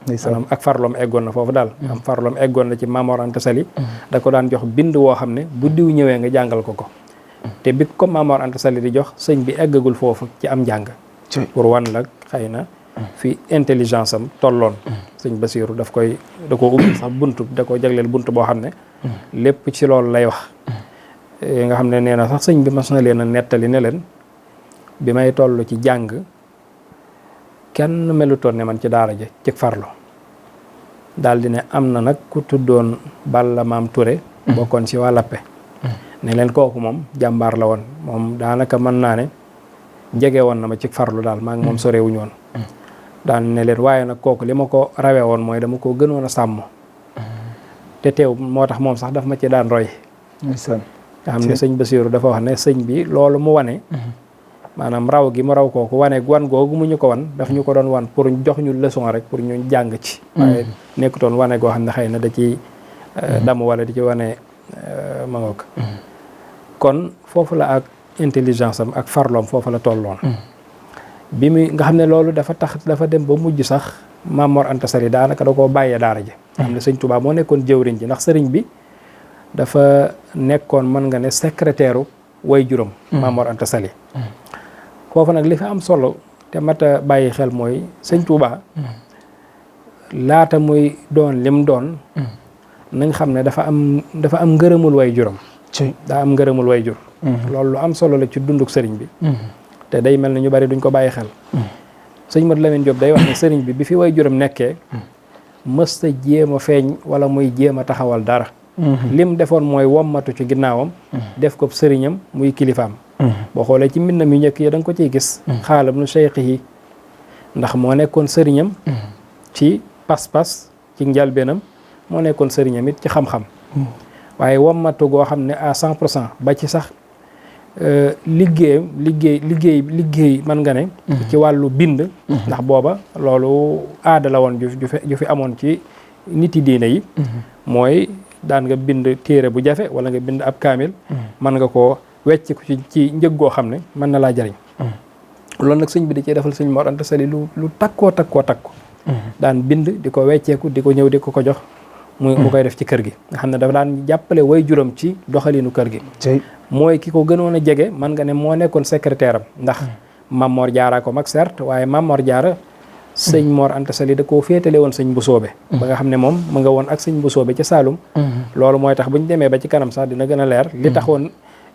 Speaker 2: maanaam ak farloom eggoon na foofu daal am farloom eggoon na ci Maam Mor Anta Sali da ko daan jox bind woo xam ne bu diw ñëwee nga jàngal ko te bi ko Maam Mor Anta Sali di jox sëñ bi eggagul foofu ci am njàng pour wan la xëy na fi intelligence am tolloon sëñ Basiiru da ko ubbi sax buntu da ko jagleel buntu boo xam ne lépp ci loolu lay wax nga xam ne nee na sax sëñ bi mas na leen a nettali ne leen bi may toll ci jàng kenn melutoon ne man ci daara ja ci farlu daal di ne am na nag ku tuddoon Balla Maam Touré bokkoon ci waa Lappe ne leen kooku moom jàmbaar la woon moom daanaka mën naa ne jege woon na ma ci farlu daal maa ngi moom sorewuñu woon daal ne leen waaye nag kooku li ma ko rawee woon mooy dama ko gënoon a sàmm te teew moo tax moom sax daf ma ci daan roy nga xam ne sëñ Basiiru dafa wax ne sëñ bi loolu mu wane maanaam raw gi mu raw kooku wan googu mu ñu ko wan daf ñu ko doon wan pour jox ñu leçon rek pour ñu jàng ci waaye nekkutoon wane goo xam ne xëy na da ci damm wala di ci wane ma ngoog kon foofu la ak intelligence am ak farloom foofu la tolloon bi mu nga xam ne loolu dafa dem ba mujj sax Maam Mor Anta Sali daanaka da koo bàyyee daara ji xam ne sëñ Tuubaa moo nekkoon jëwriñ ji ndax sëriñ bi dafa nekkoon mën nga ne secrétaire way juróom Maam Mor Anta Sali foofu nag li fi am solo te mat a bàyyi xel mooy sëñ Tuubaa laata muy doon lim doon nañ xam ne dafa am ngërëmul way juróom daa am ngërëmul way jur loolu lu am solo la ci dunduk sëriñ bi te day mel ne ñu bari duñ ko bàyyi xel sëñ Mat Lamin Jóob day wax ne sëriñ bi fi way juróom nekkee mësta jéem a feeñ wala muy jéem a taxawal dara lim defoon mooy wommatu ci ginnaawam def ko sëriñam muy kilifaam boo xoolee ci mbindam yu njëkk yi da nga ko ciy gis xaalam nu cheikh yi ndax moo nekkoon sëriñam ci pas-pas ci njalbeenam moo nekkoon sëriñam it ci xam-xam waaye wommatu goo xam ne à 100% ba ci sax liggéey mën nga ne ci wàllu bind ndax booba loolu aada la woon ju fi amoon ci nit yi diine yi mooy daan nga bind téere bu jafe wala nga bind ab kaamil mën nga koo wecc ko ci njëg goo xam ne mën na laa jariñ loolu nag sëñ bi di cee defal sëñ Mor Anta Sali lu takkoo daan bind di ko wecceeku di ko ñëw di ko jox mu koy def ci kër gi nga xam ne dafa daan jàppale way juróom ci doxalinu kër gi mooy ki ko gënoon a jege man nga ne moo nekkoon secrétaire am ndax Maam Mor Jaara ko mag certes waaye Maam Mor Jaara sëñ Mor Anta Sali da koo féetale woon sëñ Boussoobe ba nga xam ne moom mu nga woon ak sëñ Boussoobe ca Saalum loolu mooy tax bu ñu demee ba ci kanam sax dina gën a leer li taxoon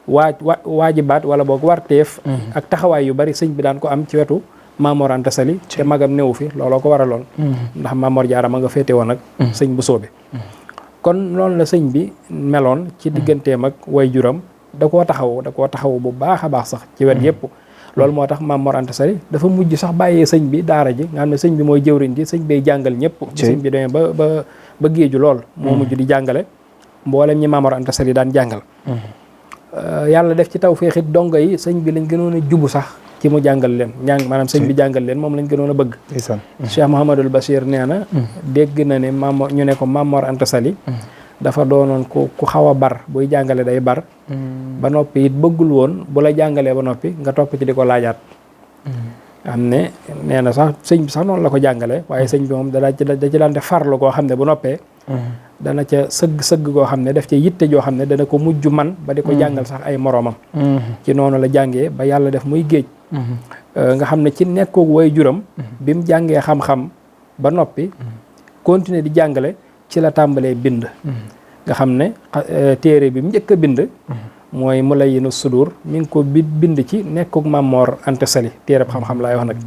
Speaker 2: waajibaat wala boog warteef ak taxawaay yu bari sëñ bi daan ko am ci wetu Mamor Anta Sali te magam newu fi looloo ko waraloon ndax Mamor Jaara ma nga féete woon ak sëñ Boussoobe kon loolu la sëñ bi meloon ci digganteem ak way juram da koo taxaw bu baax a baax sax ci wet yëpp loolu moo tax Mamor Anta Sali dafa mujj sax bàyyee sëñ bi daara ji nga xam ne sëñ bi mooy jëwriñ ji sëñ bay jàngal ñëpp sëñ bi demee ba géeju lool moo mujj di jàngale mboolem ñi Mamor Anta Sali daan jàngal yàlla def ci taw feexit dongo yi sëñ bi lañ gënoon a jubu sax ci mu jàngal leen maanaam sëñ bi jàngal leen moom lañ gënoon a bëgg Cheikh Mouhamadul Bachir nee na dégg na ne ñu ne ko Mamor Anta Sali dafa doonoon ku xaw a bar buy jàngale day bar ba noppi it bëggul woon bu la jàngalee ba noppi nga topp ci di ko laajaat am ne nee na sax sëñ bi sax noonu la ko jàngale waaye sëñ bi moom da ci daan def farlu koo xam ne bu noppee dana ca sëgg koo xam ne daf ca yitte joo xam ne dana ko mujj man ba di ko jàngal sax ay moroomam ci noonu la jàngee ba yàlla def muy géej nga xam ne ci nekkoog way juram bi mu jàngee xam-xam ba noppi continuer di jàngale ci la tàmbalee bind nga xam ne téere bi mu njëkk a bind mooy Mulayyinu Sudur mi ngi ko bind ci nekkug Mamor Anta Sali téereb xam-xam laay wax nag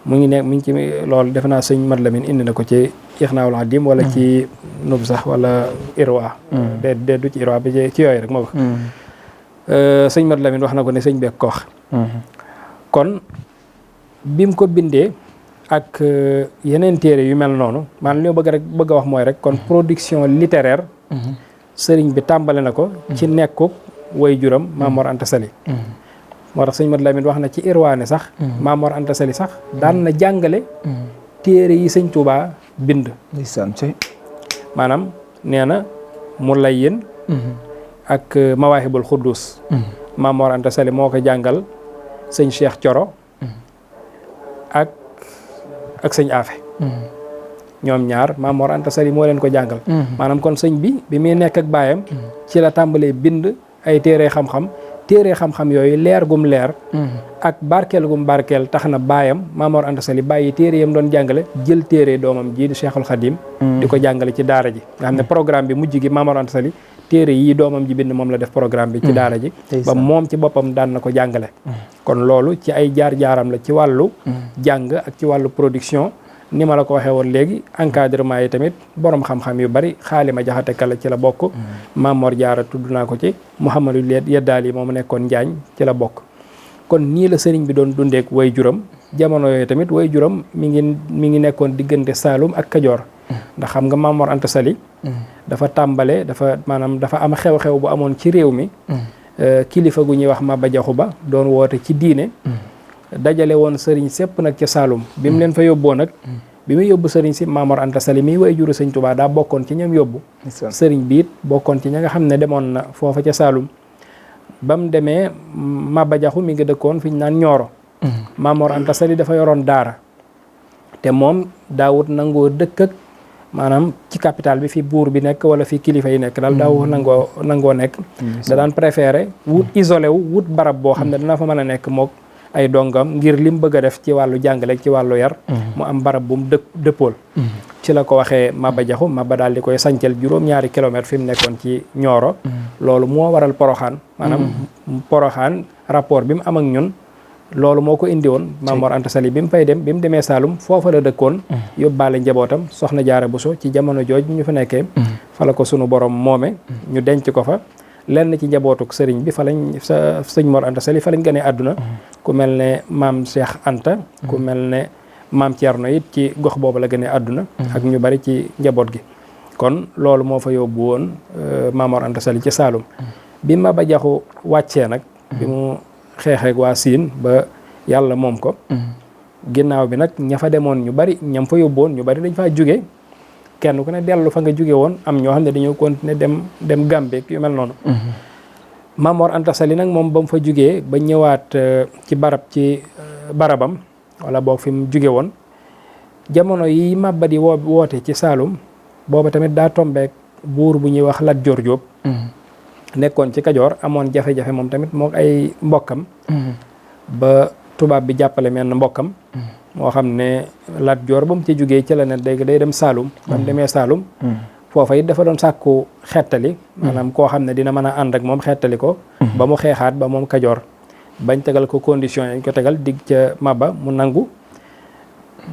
Speaker 2: mu ngi ci loolu defe naa sëñ Mat Lamin indi na ko ci Ixnaawul Xadim wala ci nub sax wala Irwa de du ci Irwa bi ci yooyu rek moo ko sëñ Mat Lamin wax na ko ne sëñ beek ko wax kon bim ko bindee ak yeneen téere yu mel noonu maanaam li ma bëgg a wax mooy rek kon production littéraire sëriñ bi tàmbale na ko ci nekkuk way juram Mamor Anta Sali moo tax sëñ Mat Lamin wax na ci Irwaane sax Mamor Anta Sali sax daan na jàngale téere yi sëñ Tuubaa bind maanaam nee na Mulayyin ak Mawaahibul Xuddus Mamor Anta Sali moo ko jàngal sëñ Cheikh Coro ak sëñ Afe ñoom ñaar Mamor Anta Sali moo leen ko jàngal maanaam kon sëñ bi muy nekk ak baayam ci la tàmbalee bind ay téere xam-xam yooyu leer gum leer ak barkeel gum barkeel tax na baayam Mamor Anta Sali bàyyi téere yam doon jàngale jël téere doomam ji di Cheikhul Khadim di ko jàngale ci daara ji nga xam ne programme bi mujj gi Mamor Anta Sali téere yi doomam ji bind moom la def programme bi ci daara ji ba moom ci boppam daan na ko jàngale kon loolu ci ay jaar-jaaram la ci wàllu jàng ak ci wàllu production ni ma la ko waxee woon léegi encadrement yi tamit borom xam-xam yu bari Xaalima Jaxate Kala ci la bokk Mamor Jaara tudd naa ko ci Mouhamadou Yeddaal yi moom nekkoon Njaañ ci la bokk kon nii la sëriñ bi doon dundeek way juram jamono yooyu tamit way juram mi ngi nekkoon diggante Saalum ak Kajoor ndax xam nga Mamor Anta Sali dafa tàmbale dafa am xew-xew bu amoon ci réew mi kilifa gu ñuy wax Maba Jaxu Ba doon woote ci diine dajale woon sëriñ sépp nag ca Saalum bi mu leen fa yóbboo nag bi muy yóbbu sëriñ si Mamor Anta Sali mi way juru sëñ Tuubaa daa bokkoon ci ñam yóbbu sëriñ bi it bokkoon ci ña nga xam ne demoon na foofa ca Saalum ba mu demee Maba Jaxu mi ngi dëkkoon fi ñu naan Ñooro Mamor Anta Sali dafa yoroon daara te moom daawut nangoo dëkk ak maanaam ci capital bi fi buur bi nekk wala fi kilifa yi nekk daal daawut nangoo nekk da daan préféré wut isolé wut barab boo xam ne dana fa mën a nekk mook ay dongam ngir lim bëgg a def ci wàllu jàngale ci wàllu yar mu am barab bu mu dëppool ci la ko waxee Maba Jaxu Maba daal di koy sancal juróom-ñaari kilomètre fi mu nekkoon ci Ñooro loolu moo waral Poroxaan maanaam Poroxaan rapport bi mu am ak ñun loolu moo ko indi woon Mamor Anta Sali bi mu fay dem bi mu demee Saalum foofa la dëkkoon yóbbaale njabootam soxna Jaara Buso ci jamono jooj ñu fa nekkee fa la ko sunu borom moome ñu denc ko fa lenn ci njabootuk sëriñ bi fa lañ sëñ Mor Anta Sali fa lañ gënee àdduna ku mel ne maam Cheikh Anta ku mel ne maam Thierno it ci gox boobu la gënee àdduna ak ñu bari ci njaboot gi kon loolu moo fa yóbbu woon Mamor Anta Sali ci Saalum bi Maba Jaxu wàccee nag bi mu xeexeek waa Siin ba yàlla moom ko ginnaaw bi nag ña fa demoon ñu bari ñam fa yóbboon ñu bari dañ faa jóge kenn ku ne dellu fa nga jóge woon am ñoo xam ne dañoo continuer dem Gàmbi yu mel noonu Mamor Anta Sali nag moom ba mu fa jógee ba ñëwaat ci barabam wala boog fi mu jóge woon jamono yi Maba di woote ci Saalum booba tamit daa tombeek buur bu ñuy wax Lat Joor Jóob nekkoon ci Kajoor amoon jafe-jafe moom tamit moo ay mbokkam ba tubaab bi jàppale menn mbokkam moo xam ne Lat Joor ba mu ci jógee ci la ne day dem Saalum ba mu demee Saalum foofa it dafa doon sàkku xettali maanaam koo xam ne dina mën a ànd ak moom xettali ko ba mu xeexaat ba moom Kajoor bañ tegal ko condition yi ko tegal dig ca Maba mu nangu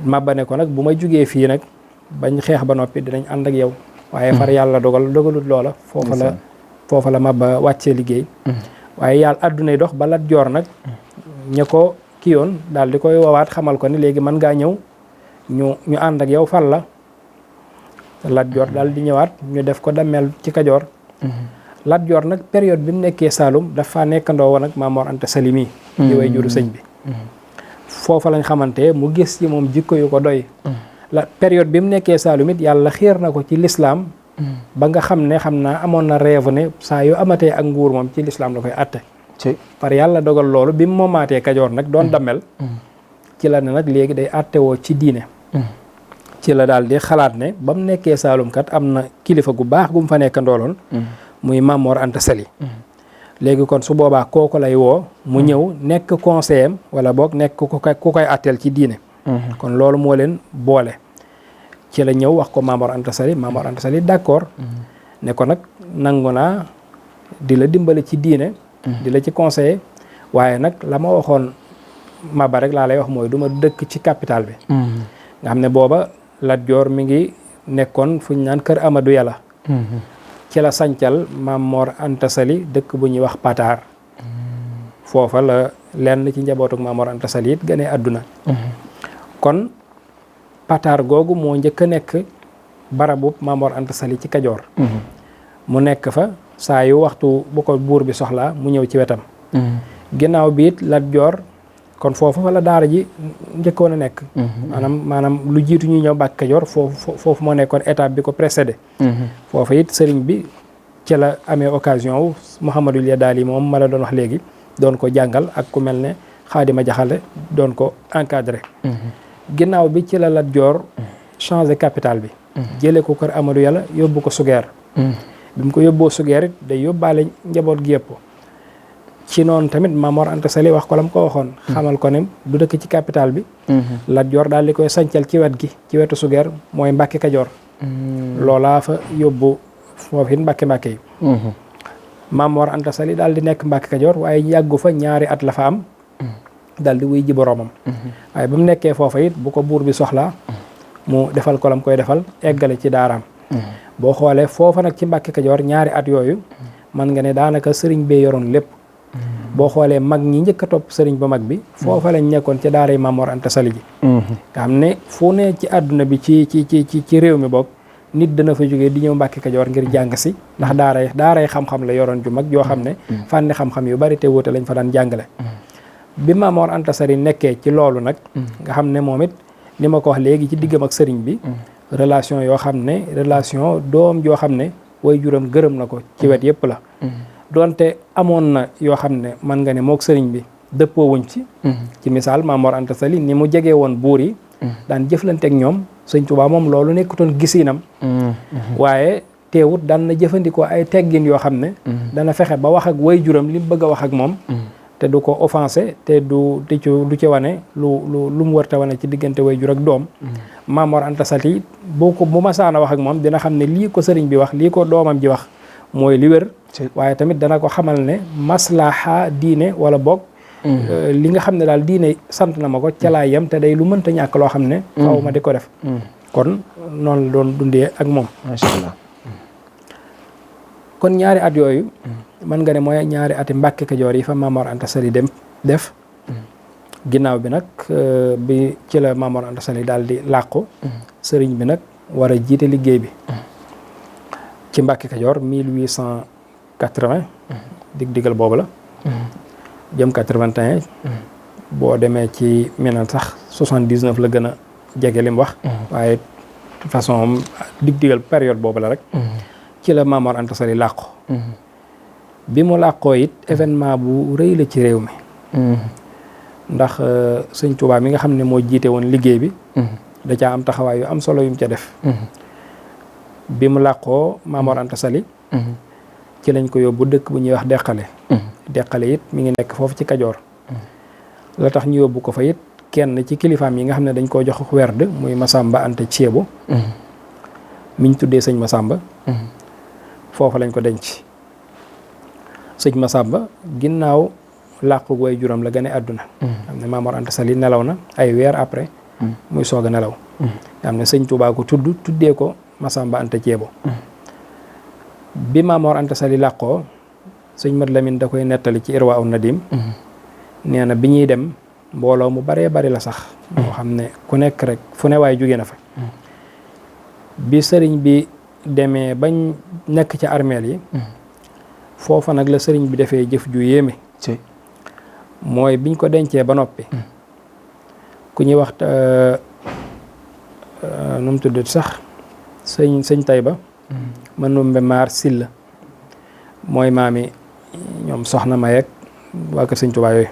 Speaker 2: Maba ne ko nag bu ma jógee fii nag bañ xeex ba noppi dinañ ànd ak yow waaye far yàlla dogalut loola foofa la Maba wàccee liggéey waaye yàlla addunay dox ba Lat Joor nag ña ko kii yoon daal di koy woowaat xamal ko ni léegi mën ngaa ñëw ñu ànd ak yow fal la Lat Joor daal di ñëwaat ñu def ko dammel ci Kajoor Lat Joor nag période bi mu nekkee Saalum dafa nekkandoo woon ak Maam Mor Anta Sali mi di way juru sëñ bi foofa lañ xamante mu gis ci moom jikko yu ko doy la période bi mu nekkee Saalum it yàlla xiir na ko ci lislaam ba nga xam naa amoon na rêve ne saa yu amatee ak nguur moom ci lislaam la koy atte par yàlla dogal loolu bi mu moomaatee Kajoor nag doon dammel ci la ne nag léegi day attewoo ci diine ci la daal di xalaat ne ba mu nekkee Saalum kat am na kilifa gu baax gu mu fa nekk ndooloon muy Maam Mor Anta Sali léegi kon su boobaa kooku lay woo mu ñëw nekk conseiller am wala boog nekk ku koy atteel ci diine kon loolu moo leen boole ci la ñëw wax ko Maam Mor Anta Sali d'accord ne ko nag nangu naa di la dimbale ci diine di la ci conseiller waaye nag la ma waxoon Maba rek laa lay wax mooy du ma dëkk ci capital bi nga xam ne booba Lat Joor mi ngi nekkoon fu ñu naan kër Amadou Yàlla ci la sancal Maam Mor Anta Sali dëkk bu ñuy wax Pataar foofa la lenn ci njabootuk Maam Mor Anta Sali it gënee àdduna kon Pataar googu moo njëkk a nekk barabu Maam Mor Anta Sali ci Kajoor mu nekk fa saa yu waxtu bu ko buur bi soxlaa mu ñëw ci wetam ginnaaw bi it Lat Joor kon foofu fa la daara ji njëkkoon a nekk maanaam lu jiitu ñuy ñëw Mbàkke Kajoor foofu moo nekkoon étape bi ko précédé foofu it sëriñ bi ci la amee occasion wu Mouhamadul Yadaali moom ma la doon wax léegi doon ko jàngal ak ku mel ne Xaadima Jaxale doon ko encadré ginnaaw bi ci la Lat Joor changé capital bi jëlee ko kër Amadou Yàlla yóbbu ko Sugeer bi mu ko yóbboo Sugeer it day yóbbaale njaboot gi yëpp ci noonu tamit Maam Mor Anta Sali wax ko la mu ko waxoon xamal ko ne du dëkk ci capital bi Lat Joor daal di koy sancal ci wet gi ci wetu Sugeer mooy Mbàkke Kajoor loolaa fa yóbbu foofu it Mbàkke yi Maam Mor Anta Sali daal di nekk Mbàkke Kajoor waaye yàggu fa ñaari at la fa am daal di wuy ji boroomam waaye ba mu nekkee foofa it bu ko buur bi soxlaa mu defal ko lam koy defal eggale ci daaraam boo xoolee foofa nag ci Mbàkke Kajoor ñaari at yooyu man nga ne daanaka sëriñ bee yoroon lépp boo xoolee mag ñi njëkk a topp sëriñ ba mag bi foofa lañ nekkoon ci daaray Maam Mor Anta Sali ji nga xam ne fu ne ci àdduna bi ci réew mi boog nit dana fa jógee di ñëw Mbàkke Kajoor ngir jàng si ndax daaray xam-xam la yoroon ju mag yoo xam ne fànni xam-xam yu bari te wuute lañ fa daan jàngale bi Maam Mor Anta Sali nekkee ci loolu nag nga xam ne moom it ni ma ko wax léegi ci diggam ak sëriñ bi relation yoo xam ne relation doom joo xam ne way juram gërëm na ko ci wet yëpp la donte amoon na yoo xam ne man nga ne mook sëriñ bi dëppoo wuñ ci misaal Maam Mor Anta Sali ni mu jegee woon buur yi daan jëflante ak ñoom sëñ Tuubaa moom loolu nekkutoon gisiinam waaye teewut daan na jëfandikoo ay teggin yoo xam ne dana fexe ba wax ak way juram li mu bëgg a wax ak moom te du ko offensé te du ci wane lu mu wërta wane ci diggante way jur ak doom Maam Mor Anta Sali bu ma saana wax ak moom dina xam ne lii ko sëriñ bi wax lii ko doomam ji wax mooy li wér waaye tamit dana ko xamal ne maslaha diine wala boog li nga xam ne daal diine sant na ma ko ca laa yem te day lu mënta ñàkk loo xam ne faaw ma di ko def kon noonu la doon dundee ak moom
Speaker 1: macha allah
Speaker 2: kon ñaari at yooyu mën nga ne mooy ñaari ati Mbàkke Kajoor yi fa Maam Mor Anta Sali dem def ginnaaw bi nag bi ci la Maam Mor Anta Sali daal di làqu sëriñ bi nag war a jiite liggéey bi ci Mbàkke Kajoor 1880 dig-digal boobu la jëm 81 boo demee ci meneen sax 79 la gën a jege li mu wax waaye façon dig-digal période boobu la rek ci la Maam Mor Anta Sali làqu bi mu làqoo it événement bu rëy la ci réew mi ndax sëñ Tuubaa mi nga xam ne moo jiite woon liggéey bi da caa am taxawaay yu am solo yu mu ca def bi mu làqoo Maam Mor Anta Sali ci lañ ko yóbbu dëkk bu ñuy wax Deqale it mi ngi nekk foofu ci Kajoor la tax ñu yóbbu ko fa it kenn ci kilifaam yi nga xam ne dañ koo jox werd muy Masamba Anta Ceebo miñ tuddee sëñ Masamba foofa lañ ko denc. sëñ Masamba ginnaaw làqu way juram la gane àdduna xam ne Maam Mor Anta Sali nelaw na ay weer après muy soog a nelaw xam ne sëñ Tuubaa ko tuddee ko Masamba Anta Ceebo bi Maam Mor Anta Sali làqoo sëñ Mat Lamin da koy nettali ci Irwa un Nadim nee na bi ñuy dem mbooloo mu baree bari la sax moo xam ne ku nekk rek fu ne waaye jóge na fa bi sëriñ bi demee bañ nekk ci armeel yi foofa nag la sëriñ bi defee jëf ju yéeme mooy biñ ko dencee ba noppi ku ñuy wax nu mu tudd sax sëñ Tayba Manumbe Maar Silla mooy maami ñoom soxna Mayek waa kër sëñ Tuubaa yooyu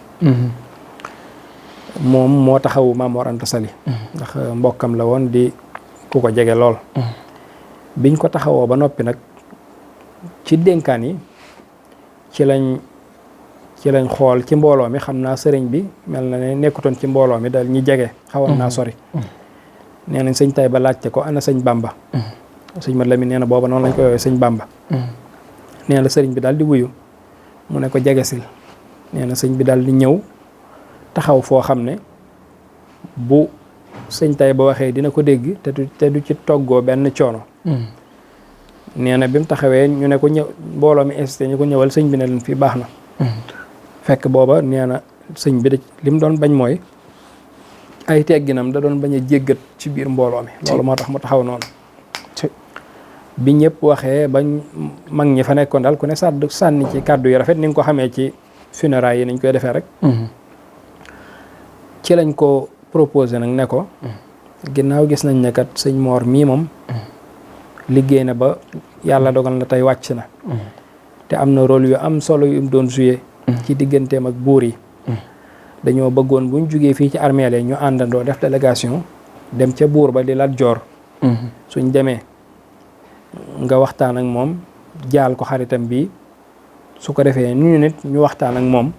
Speaker 2: moom moo taxawu Maam Mor Anta Sali ndax mbokkam la woon di ku ko jege lool biñ ko taxawoo ba noppi nag ci dénkaan yi ci lañ xool ci mbooloo mi xam naa sëriñ bi mel na ne nekkutoon ci mbooloo mi dal ñi jege xawoon naa sori nee nañ sëñ Tayba laajte ko ana sëñ Bamba sëñ Mat Lamin nee na booba noonu lañ ko woowee sëñ Bamba nee na sëriñ bi daal di wuyu mu ne ko jegesil nee na sëñ bi daal di ñëw taxaw foo xam ne bu sëñ Tayba waxee dina ko dégg te du ci toggoo benn coono nee na bi mu taxawee ñu ne ko ñëw mbooloo mi insisté ñu ko ñëwal sëñ bi ne leen fii baax na fekk booba nee na sëñ bi li mu doon bañ mooy ay tegginam da doon bañ a jéggat ci biir mbooloo mi loolu moo tax mu taxaw noonu bi ñëpp waxee bañ mag ñi fa nekkoon daal ku ne sànni ci kàddu yi rafet ni nga ko xamee ci funérailles yi niñ koy defee rek ci lañ ko proposé nag ne ko ginnaaw gis nañ ne kat sëñ Mor mii moom liggéey na ba yàlla dogal na tey wàcc na te am na rôle yu am solo yu mu doon joué ci digganteem ak buur yi dañoo bëggoon buñ jugee fii ci armeel ñu àndandoo def délégation dem ca buur ba di Lat Joor suñ demee nga waxtaan ak moom jaal ko xaritam bi su ko defee ñu nit ñu waxtaan ak moom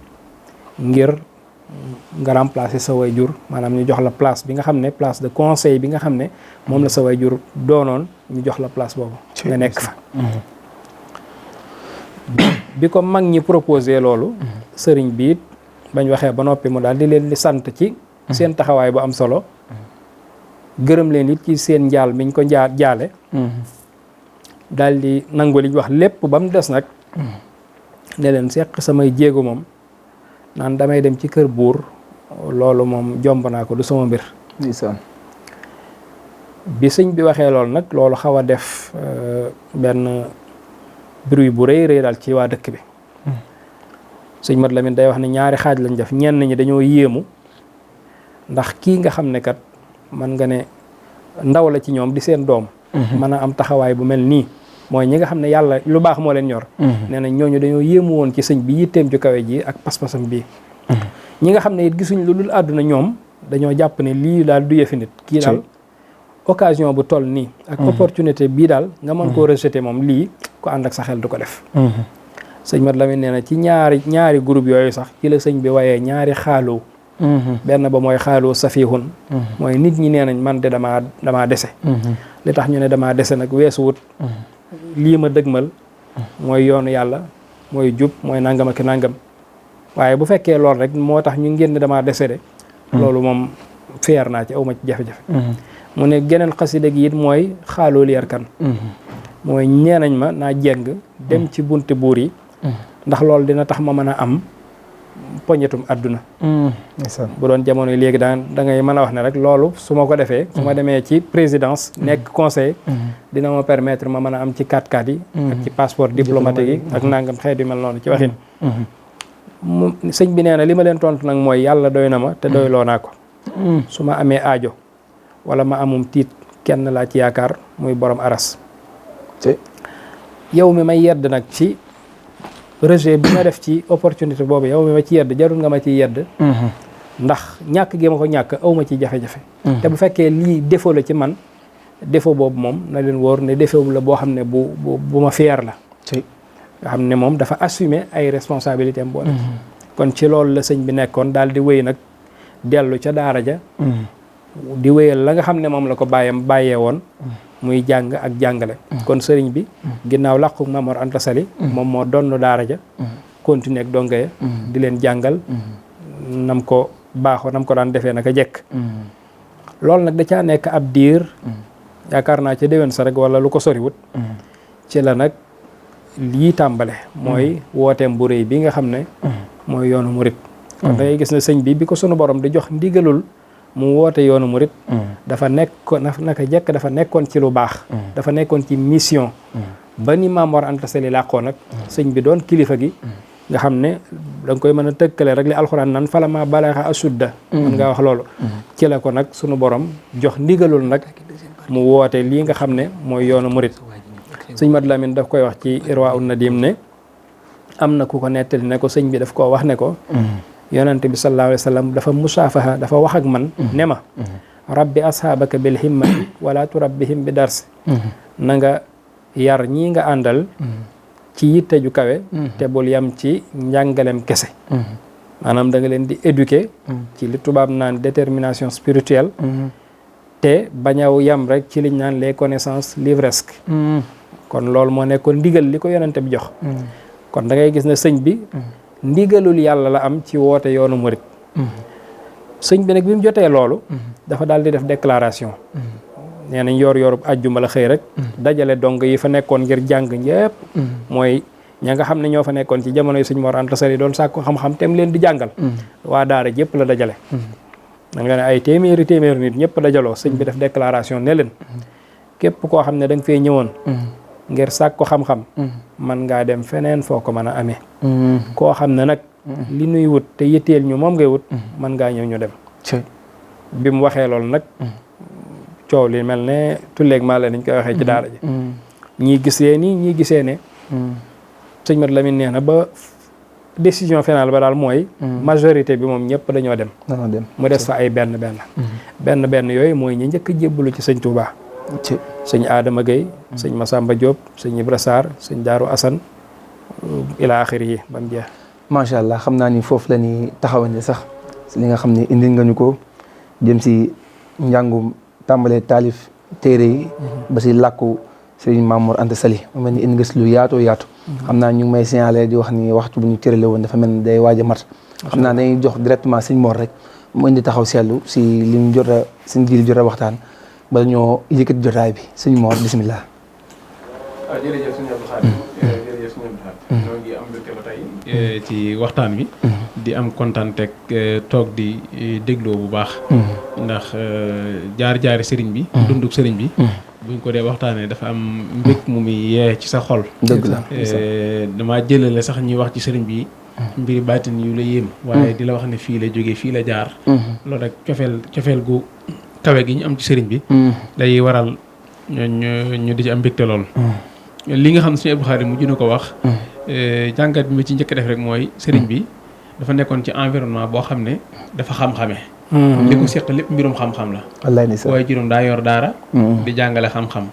Speaker 2: ngir nga remplacer sa waajur maanaam ñu jox la place bi nga xam ne place de conseil bi nga xam ne moom la sa waajur doonoon ñu jox la place boobu nga nekk fa bi ko mag ñi proposé loolu sëriñ bi it bañ waxee ba noppi mu daal di leen di sant ci seen taxawaay bu am solo gërëm leen it ci seen njaal miñ ko jaale daal di nangu liñ wax lépp ba mu des nag ne leen seq samay jéego moom naan damay dem ci kër buur loolu moom jomb naa ko du sama mbir bi sëñ bi waxee loolu nag loolu xaw a def benn bruit bu rëy rëy daal ci waa dëkk bi sëñ Mat Lamin day wax ne ñaari xaaj lañ def ñenn ñi dañoo yéemu ndax kii nga xam ne kat man nga ne ndaw la ci ñoom di seen doom mën a am taxawaay bu mel nii mooy ñi nga xam ne yàlla lu baax moo leen ñor nee na ñooñu dañoo yéemu woon ci sëñ bi yitteem ju kawe ji ak pas-pasam bii ñi nga xam ne it gisuñ lu dul àdduna ñoom dañoo jàpp ne lii daal du yëfi nit kii daal occasion bu toll nii ak opportunité bii daal nga mën koo rejeter moom lii ko ànd ak sa xel du ko def sëñ Mat Lamin nee na ci ñaari groupe yooyu sax ci la sëñ bi wayee ñaari xaaloo benn ba mooy xaaloo safihun mooy nit ñi nee nañ man de damaa dese li tax ñu ne damaa dese nag weesuwut lii ma dëgmal mooy yoonu yàlla mooy jub mooy nangam ak nangam waaye bu fekkee loolu rek moo tax ñu ngeen ne damaa dese de loolu moom feer naa ci aw ma ci jafe-jafe mu ne geneen xasida gi it mooy xaaloo li yarkan mooy nee nañ ma naa jeng dem ci bunti buur yi ndax loolu dina tax ma mën a am poñetum àdduna bu doon jamono yi léegi da ngay mën a wax ne rek loolu su ma ko defee su ma demee ci présidence nekk conseil dina ma permettre ma mën a am ci 4x4 yi ak ci passeport diplomatique yi ak nangam xeet yu mel noonu ci waxin sëñ bi nee na li ma leen tontu nag mooy yàlla doy na ma te doyloo naa ko su ma amee aajo wala ma amum tiit kenn laa ci yaakaar muy borom aras yow mi may yedd nag ci rejet bi ma def ci opportunité boobu yow mi ma ci yedd jarul nga ma ciy yedd ndax ñàkk gi ma ko ñàkk aw ma ci jafe-jafe te bu fekkee lii défaut la ci man défaut boobu moom na leen wóor ne défaut la boo xam ne bu ma fier la nga xam ne moom dafa assumer ay responsabilités am boole kon ci loolu la sëñ bi nekkoon daal di wéy nag dellu ca daara ja di wéyal la nga xam ne moom la ko bàyyee woon muy jàng ak jàngale kon sëriñ bi ginnaaw làqu Maam Mor Anta Sali moom moo donn daara ja continuer ak donga ya di leen jàngal nam ko baaxoo nam ko daan defee naka jekk loolu nag da caa nekk ab diir yaakaar naa ca déwén sa rek wala lu ko soriwut ci la nag lii tàmbale mooy wooteem bu rëy bi nga xam ne mooy yoonu murit kon da ngay gis ne sëñ bi ko sunu borom di jox ndigalul mu woote yoonu murit dafa naka jekk dafa nekkoon ci lu baax dafa nekkoon ci mission ba ni Maam Mor Anta Sali làqoo nag sëñ bi doon kilifa gi nga xam ne da nga koy mën a tëkkale rek li alxuraan nan fala ma balaxa asudda mën ngaa wax loolu ci la ko nag sunu borom jox ndigalul nag mu woote lii nga xam ne mooy yoonu murit sëñ Madu Lamin daf koy wax ci Irwa un Nadim ne am na ku ko nettali ne ko sëñ bi daf koo wax ne ko yonente bi sallallahu alayhi wa sallam dafa musaafaha dafa wax ak man ne ma rabbi ashaabaka bil himmati wala turabbihim bi dars na nga yar ñii nga àndal ci yitte ju kawe te bul yam ci njàngalem kese maanaam da nga leen di éduquer ci li tubaab naan détermination spirituelle te bañaw yam rek ci liñ naan les connaissances livresques kon loolu moo nekkoon ndigal li ko yonente bi jox kon da ngay gis ne sëñ bi ndigalul yàlla la am ci woote yoonu murit sëñ bi nag bi mu jotee loolu dafa daal di def déclaration nee nañ yorub àjjuma la xëy rek dajale dong yi fa nekkoon ngir jàng ñëpp mooy ña nga xam ne ñoo fa nekkoon ci jamono yi sëñ Mor Anta Sali doon sàkku xam-xam tem leen di jàngal waa daara jépp la dajale da nga ne ay téeméeri nit ñëpp dajaloo sëñ bi def déclaration ne leen képp koo xam ne da nga fee ñëwoon ngir sàkku xam-xam man ngaa dem feneen foo ko mën a amee koo xam ne nag li nuy wut te yitteel ñu moom ngay wut man ngaa ñëw ñu dem bi mu waxee loolu nag coow li mel ne tulleeg maa la niñ koy waxee ci daara ji ñii gisee nii ñii gisee ne sëñ Madu Lamin nee na ba décision finale ba daal mooy majorité bi moom ñëpp dañoo dem mu des fa ay benn yooyu mooy ñi njëkk a jébbalu ci sëñ Touba sëñ Adama Gueye sëñ Massamba Diop sëñ Ibra Sarr sëñ Daaru Asan ila axiri yi ba mu jeex
Speaker 1: macha allah xam naa ni foofu la ñuy taxawande sax li nga xam ne indi nga ñu ko jëm si njàngum tàmbalee taalif téere yi ba si làkku sëriñ Maam Mor Anta Sali mu mel ni indi nga si lu yaatoo yaatu xam naa ñu ngi may signalé di wax ni waxtu bu ñu cërale woon dafa mel ni day waaj a mat xam naa dañuy jox directement sëñ Mor rek mu indi taxaw seetlu si li mu jot a sëñ Jili jot a waxtaan bala ñoo yëkkati jotaay bi sëñ Mor bisimilah.
Speaker 3: jërëjëf sëñ Abdou Khadre jërëjëf sëñ Abdou Khadre ñoo ngi am mbégte ba tey ci waxtaan bi di am kontaan teg toog di dégloo bu baax ndax jaar-jaari sëriñ bi dunduk sëriñ bi buñ ko dee waxtaanee dafa am mbég mu muy yee ci sa xol
Speaker 1: dëgg la
Speaker 3: damaa jëlale sax ñuy wax ci sëriñ bi mbiri baatin yu la yéem waaye di la wax ne fii la jógee fii la jaar loolu rek cofeel gu kawe gi ñu am ci sëriñ bi day waral ñu di ci am mbégte lool li nga xam ne suñu Abdou Khadre mujj na ko wax jàngat bi ma ci njëkk def rek mooy sëriñ bi dafa nekkoon ci environnement boo xam ne dafa xam-xame li ko seq lépp mbirum xam-xam la
Speaker 1: wallaay ni
Speaker 3: waaye juróom daa yor daara di jàngale xam-xam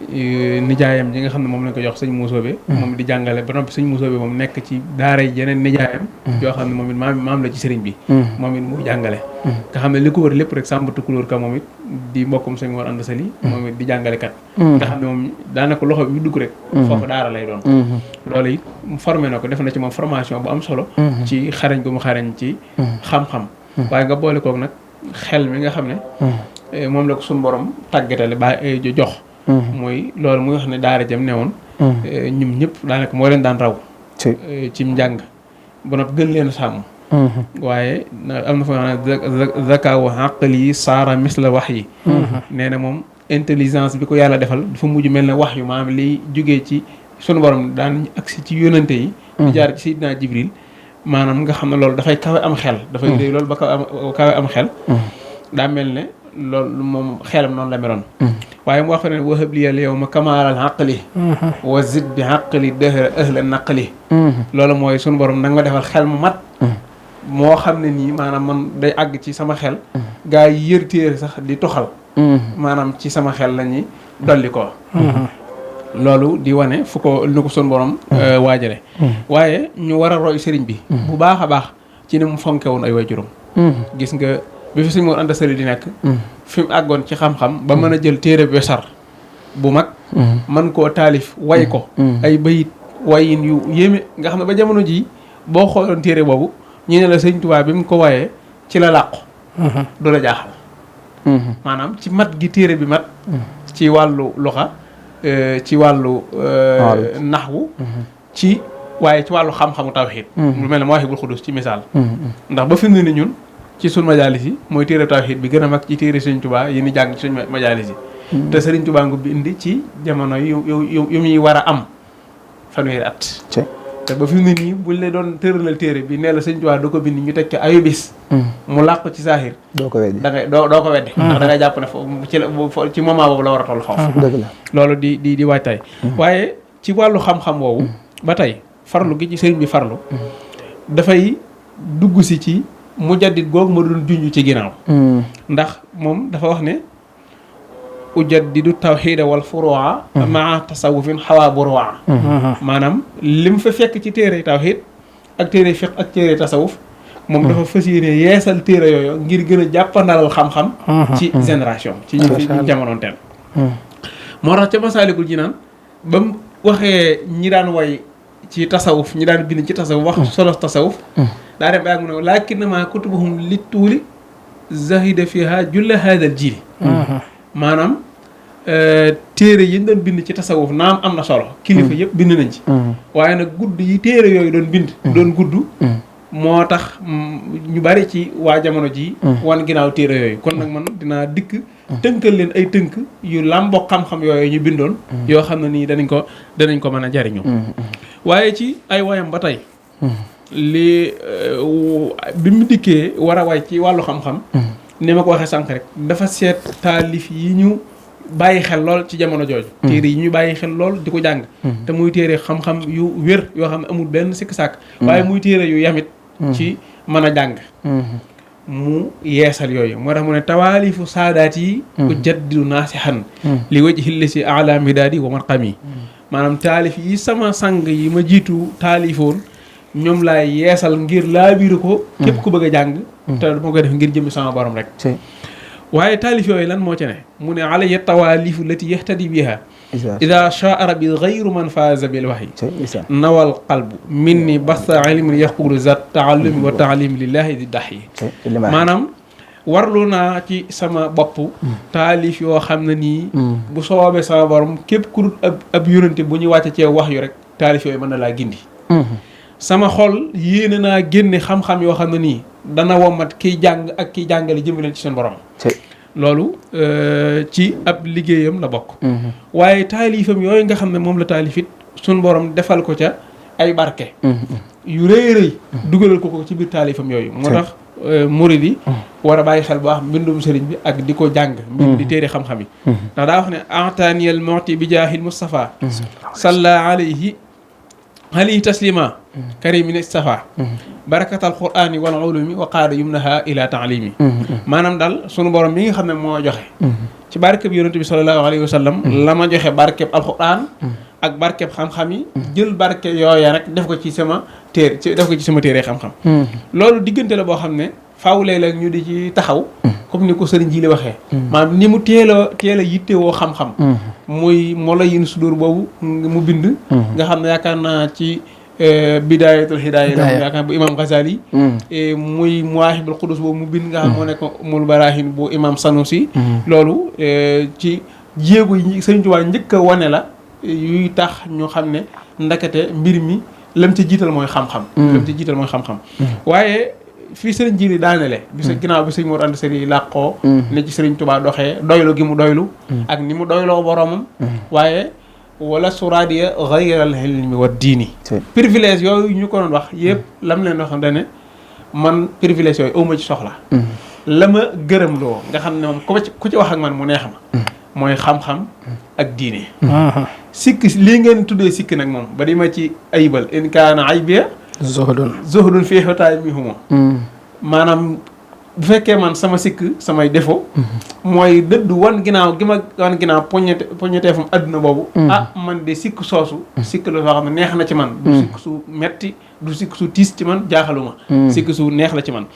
Speaker 3: nijaayam ji nga xam ne moom lañ ko jox sëñ Muusoobe moom di jàngale ba noppi sëñ Muusoobe moom nekk ci daara yi yeneen nijaayam yoo xam ne moom it maam la ci sëriñ bi moom it muy jàngale nga xam ne li ko wër lépp rek Sàmba Tukulóor Ka moom it di mbokkum sëñ Mor Anta Sali moom it di jàngalekat nga xam ne moom daanaka loxo bi mu dugg rek foofu daara lay doon loolu it formé na ko def na ci moom formation bu am solo ci xarañ gu mu xarañ ci xam-xam waaye nga boole kook nag xel mi nga xam ne moom la ko suñu borom tàggatale ba jox mooy loolu muy wax ne daara jëm ne woon ñum ñëpp daanaka moo leen daan raw ci njàng ba noppi gën leen sàmm waaye am na fa ne zakaawu àqal yi saara misla wax yi nee na moom intelligence bi ko yàlla defal dafa mujj mel ne wax yu maanaam liy jógee ci sunu borom daan agsi ci yónnante yi di jaar ci Seydina Jibril maanaam nga xam ne loolu dafay kawe am xel dafay réy loolu ba kawe am xel daa mel ne loolu moom xelam noonu la meloon waaye mu wax fa ne wahab liyal yawma kamaalal aqli wa zid bi aqli dëhra ahla naqli loolu mooy sunu borom nanga ma defal xel mu mat moo xam ne nii maanaam man day àgg ci sama xel gaa yi yër téere sax di toxal maanaam ci sama xel la ñuy dolli ko loolu di wane fu ko lu ko sunu borom waajale waaye ñu war a roy sëriñ bi bu baax a baax ci ni mu fonke woon ay waajuram gis nga bi fi Sëñ Mor Anta Sali di nekk fi mu àggoon ci xam-xam ba mën a jël téere wesar bu mag man koo taalif way ko ay bayit wayin yu yéeme nga xam ne ba jamono ji boo xooloon téere boobu ñu ne la Sëñ Tuubaa bi mu ko wayee ci la làqu du la jaaxal maanaam ci mat gi téere bi mat ci wàllu luxa ci wàllu naxwu ci waaye ci wàllu xam-xamu tawxiid lu mel ne Mawaahibul Quddus ci misaal ndax ba fi mu ne ni ñun ci suñ majaalis yi mooy téere tawxiid bi gën a mag ci téere Sëriñ Tuubaa yi ni jàng ci suñ majaalis yi te Sëriñ Tuubaa nga bind ci jamono yu muy war a am fanweeri at te ba fi mu ne nii buñ la doon tëralal téere bi nee la Sëriñ Tuubaa doo ko bind ñu teg ci ayu bis mu làqu ci saaxir
Speaker 1: doo ko weddi
Speaker 3: da ngay doo ko weddi ndax da ngay jàpp ne ci moment boobu la war a toll foofu
Speaker 1: dëgg la
Speaker 3: loolu di waajtaay waaye ci wàllu xam-xam woowu ba tey farlu gi ci sëriñ bi farlu dafay dugg si ci mujaddid googu ma doon junj ci ginnaaw ndax moom dafa wax ne ujaddidu tawxiida wal furu'a maa tasawufin xawaa buru'a maanaam lim fa fekk ci téere tawxiid ak téere fiq ak téere tasawuf moom dafa fas yéene yeesal téere yooyu ngir gën a jàppandalal xam-xam ci génération ci ñu jamonoon teen moo tax ca Masaalikul Jinaan ba mu waxee ñi daan way ci tasawuf ñi daan bind ci tasawuf wax solo tasawuf daa dem ba yàgg mu ne lakinnama kutubuhum li tuuli zahida fiha julla haadal jiili maanaam téere yi ñu doon bind ci tasawuf naam am na solo kilifa yëpp bind nañ ci waaye nag gudd yi téere yooyu doon bind doon gudd moo tax ñu bari ci waa jamono ji wan ginnaaw téere yooyu kon nag man dinaa dikk tënkal leen ay tënk yu làmboo xam-xam yooyu ñu bindoon yoo xam ne nii danañ ko mën a jariñu waaye ci ay wayam ba tey li bi mu dikkee war a way ci wàllu xam-xam ni ma ko waxee sànq rek dafa seet taalif yi ñu bàyyi xel lool ci jamono jooju téere yi ñu bàyyi xel lool di ko jàng te muy téere xam-xam yu wér yoo xam ne amul benn sikk sàkk waaye muy téere yu yamit ci mën a jàng mu yeesal yooyu moo tax mu ne tawaalifu saadaat yi ujaddidu naasihan li wajhi llasi ala midaadi wa marqami maanaam taalif yi sama sang yi ma jiitu taalifoon ñoom laay yeesal ngir laa biiru ko képp ku bëgg a jàng te dama koy def ngir jëmmi sama borom rek waaye taalif yooyu lan moo ci ne mu ne alayya tawaalifu lati yahtadi biha ida shaara bi gayru man faaza bil waxyi nawal qalbu minni basta ilmin yaqulu zat taallumi wa taalimi lillahi di dax yi maanaam warlu naa ci sama bopp taalif yoo xam ne nii bu soobee sama borom képp ku dul ab yónante bu ñuy wàcce cee wax yu rek taalif yooyu mën na laa gindi sama xol yéene naa génne xam-xam yoo xam ne nii dana womat kiy jàng ak kiy jàngale jëmale leen ci seen borom loolu ci ab liggéeyam la bokk waaye taalifam yooyu nga xam ne moom la taalifit suñ borom defal ko ca ay barke yu rëy rëy dugalal ko ci biir taalifam yooyu moo tax murid yi war a bàyyi xel bu baax mbindum sëriñ bi ak di ko jàng mbind di téere xam-xam yi ndax daa wax ne ataniyal mu'ti bi jaahil Mustafa salla alayhi taslima karimin istafa barakatal qur'ani wal ulumi wa qaada yumnaha ila taalimi maanaam daal sunu borom mi nga xam ne moo joxe ci barkeb yonent bi sallallahu alayhi wa sallam la ma joxe barkeb alquran ak barkeb xam-xam yi jël barke yooya rek def ko ci sama téere xam-xam loolu diggante la boo xam ne faaw léeg-léeg ñu di ci taxaw comme ni ko sëriñ ji li waxee maanaam ni mu teel a yittewoo xam-xam muy mola yin sudur boobu mu bind nga xam ne yaakaar naa ci bidaayatul hidaaya la yaakaar bu imam Ghazali muy Mawaahibul Quddus boobu mu bind nga xam moo nekk mul barahin bu imam Sanusi loolu ci jéego yi sëriñ Tuubaa njëkk a wane la yuy tax ñu xam ne ndakate mbir mi lam ci jiital mooy xam-xam waaye fii sëriñ ji li daanele bi sa ginnaaw bi sëriñ Mor Anta Sali làqoo ne ci sëriñ Tuubaa doxee doylu gi mu doylu ak ni mu doyloo boromam waaye wala suraadiya xayral ilmi wa diini privilège yooyu ñu ko doon wax yëpp lam leen wax dane man privilège yooyu awma ci soxla la ma gërëm loo nga xam ne moom ku ci wax ak man mu neex ma mooy xam-xam ak diine sikk lii ngeen tuddee sikk nag moom ba di ma ci ayibal in kaana aybiya zuhdun fii xotaay mi huma maanaam bu fekkee man sama sikk samay défaut mooy dëddu wan ginnaaw gi ma wan ginnaaw poñeteefum adduna boobu man de sikk soosu sikk la soo xam ne neex na ci man du sikk su metti du sikk su tiis ci man jaaxaluma sikk su neex la ci man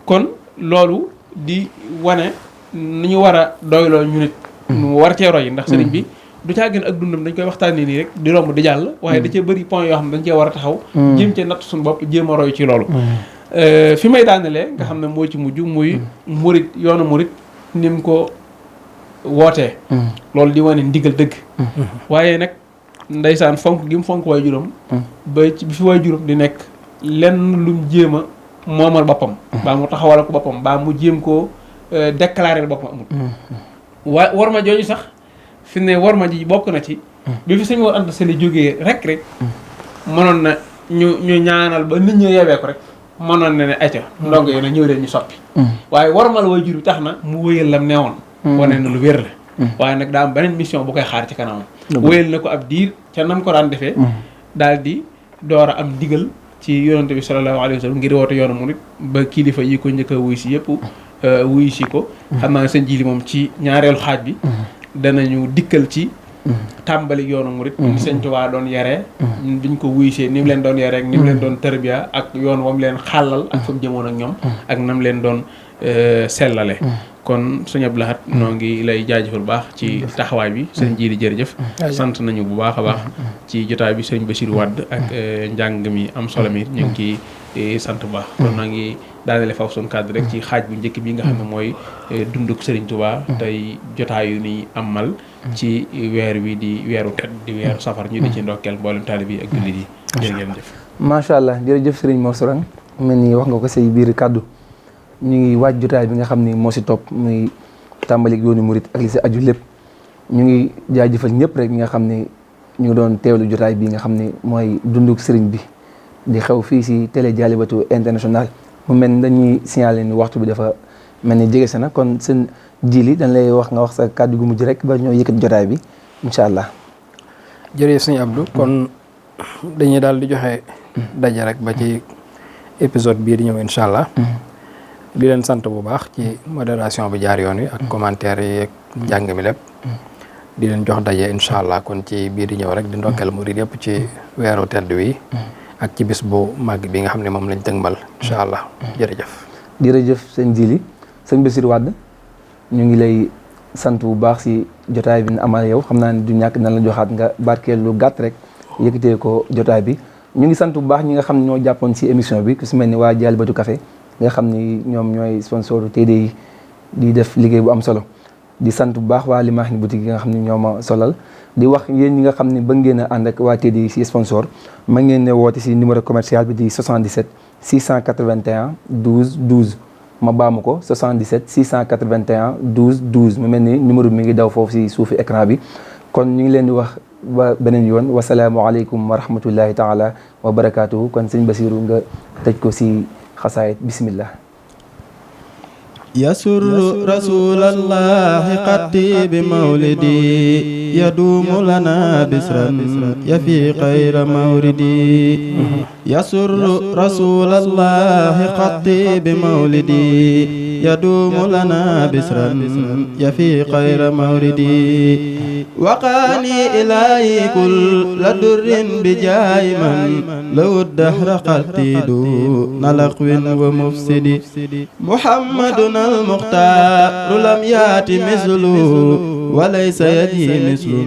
Speaker 3: kon loolu di wane nu ñu war a doyloo ñu nit nu war cee roy ndax sëriñ bi du caa gën ak dundam dañ koy waxtaanee nii rek di romb di jàll waaye da cee bëri point yoo xam ne dañ cee war a taxaw jéem cee natt suñu bopp jéem a roy ci loolu fi may daanelee nga xam ne moo ci mujj muy murit yoonu murit ni mu ko wootee loolu di wane ndigal dëgg waaye nag ndeysaan fonk gi mu fonk waay juróom ba ci bi fi waay juróom di nekk lenn lum jéem a moomal boppam baa mu taxawal ko boppam baa mu jéem koo déclarer boppam amul war ma jooju sax fi ne war ma ji bokk na ci bi fi Sëñ Mor Anta Sali jógee rek mënoon na ñu ñaanal ba nit ñi yeewee ko rek mënoon na ne acca ndongo yi na ñëw leen ñu soppi waaye warmal way jur bi tax na mu wëyal lam neewoon wane na lu wér la waaye nag daa am beneen mission bu koy xaar ci kanamam wëyal na ko ab diir ca nam ko daan defee daal di door a am digal ci yonante bi sallallahu alayhi wa sallam ngir woote yoonu murit ba kilifa yi ko njëkk a wuy si yëpp wuy si ko xam naa sëñ Jili moom ci ñaareelu xaaj bi danañu dikkal ci tàmbali yoonu murit ni sëñ Tuubaa doon yaree biñ ko wuysee ni mu leen doon yaree ak ni mu leen doon tarbiya ak yoon wam leen xàllal ak fa mu jëmoon ak ñoom ak nam leen doon sellale kon sëñ Abdou Lahad noo ngi lay jaajëfal bu baax ci taxawaay bi sëñ Jili jërëjëf sant nañu bu baax a baax ci jotaay bi sëñ Bassirou Wade ak njàng mi am solo mi ñu ngi ciy sant bu baax kon noo ngi daanele foofu suñu kàddu rek ci xaaj bu njëkk bi nga xam ne mooy dunduk Serigne Touba tey jotaayu ni amal ci weer wi di weeru tedd di weeru safar ñu di ci ndokkeel mboolem taalib yi ak jullit yi jërë ngeen jëf
Speaker 1: macha allah jërëjëf Serigne Mor Sourang mel ni wax nga ko say biir kàddu ñu ngi waaj jotaay bi nga xam ni moo si topp muy tàmbalik yoonu murit ak li si aju lépp ñu ngi jaajëfal ñëpp rek ñi nga xam ni ñu ngi doon teewlu jotaay bi nga xam ni mooy dunduk Serigne bi di xew fii si télé Dialibatoul International mu mel ni dañuy signaler ni waxtu bi dafa mel ni jege na kon seen Jili dañ lay wax nga wax sa kàddu gu mujj rek ba ñoo yëkkati jotaay bi incha allah.
Speaker 2: jërëjëf sëñ Abdou kon dañuy daal di joxe daje rek ba ci épisode bii di ñëw incha allah. di leen sant bu baax ci modération bi jaar yoon wi ak commentaire yi ak njàng mi lépp. di leen jox daje incha allah kon ci biir di ñëw rek di ndokkeel murid yëpp ci weeru tedd wi. ak ci bis bu màgg bi nga xam ne moom lañ tëgmal incha allah jërëjëf.
Speaker 1: jërëjëf sëñ Jili sëñ Bassirou Wade ñu ngi lay sant bu baax si jotaay bi na amal yow xam naa ne du ñàkk na la joxaat nga barkeel lu gàtt rek yëkkatee ko jotaay bi ñu ngi sant bu baax ñi nga xam ne ñoo jàppoon si émission bi ku si mel ni waa Dialibatoul Café nga xam ni ñoom ñooy sponsor TD yi di def liggéey bu am solo di sant bu baax waa Limaahi boutique yi nga xam ne ñoo ma solal di wax yéen ñi nga xam ne ba ngeen a ànd ak waa TD yi si sponsor ma ngeen ne woote si numéro commercial bi di 77 681 12 12 ma baamu ko 77 681 12 12 mu mel ni numéro bi mi ngi daw foofu si suufi écran bi kon ñu ngi leen di wax ba beneen yoon wasalaamualeykum wa rahmatullahi taala wa barakaatuhu kon sëñ Bassirou nga tëj ko si xasaayit bismillah.
Speaker 4: يسر رسول الله قدي بمولدي يدوم لنا بسرا يفي خير موردي يسر رسول الله قدي بمولدي يدوم لنا بسرا يفي خير موردي وقاني إلهي كل در بجاي من لو الدهر قدي دون لغو ومفسد محمد المختار لم يأت مثله وليس يدي مثل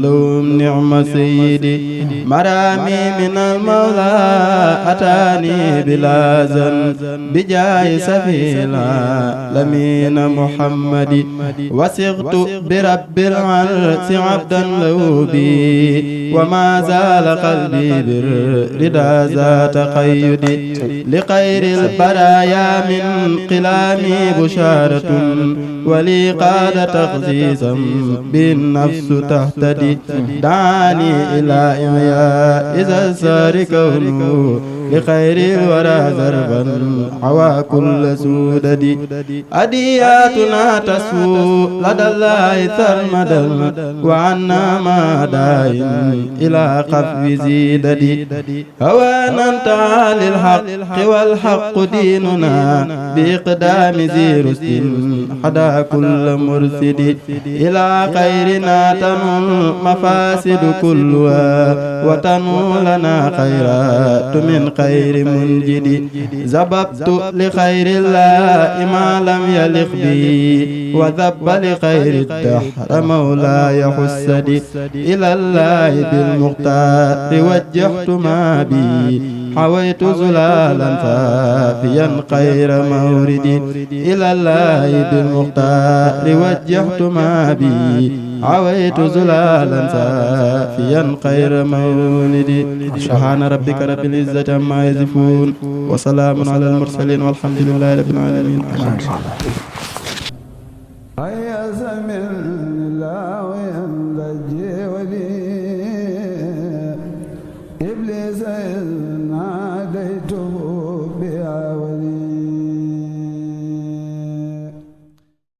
Speaker 4: لهم نعم سيدي مرامي من المولى أتاني بلا زن بجاي سفيلا لمين محمد وثقت برب العرش عبدا له بي وما زال قلبي بالرضا ذات قيدي لخير البرايا من قلامي بشارة ولي قاد تقزيزا بالنفس تهتدي دعاني إلى إعياء إذا سار كونه لخير الورى ذربا حوى كل سودد أدياتنا تسفو لدى الله ثرمدا وعنا ما داين إلى قفو زيدد هوانا تعالي الحق والحق ديننا بإقدام ذي رشد حدا كل مرسد إلى خيرنا تنو المفاسد كلها وتنو لنا خيرات من خير منجد زببت لخير الله ما لم يلق بي وذب لخير الدهر مولاي حسدي إلى الله بالمختار وجهت ما بي حويت زلالا فافيا خير مورد إلى الله بالمختار وجهت ما بي حويت زلالا فافيا خير مولد سبحان ربك رب العزة عما يصفون وسلام على المرسلين والحمد لله رب العالمين. إبليس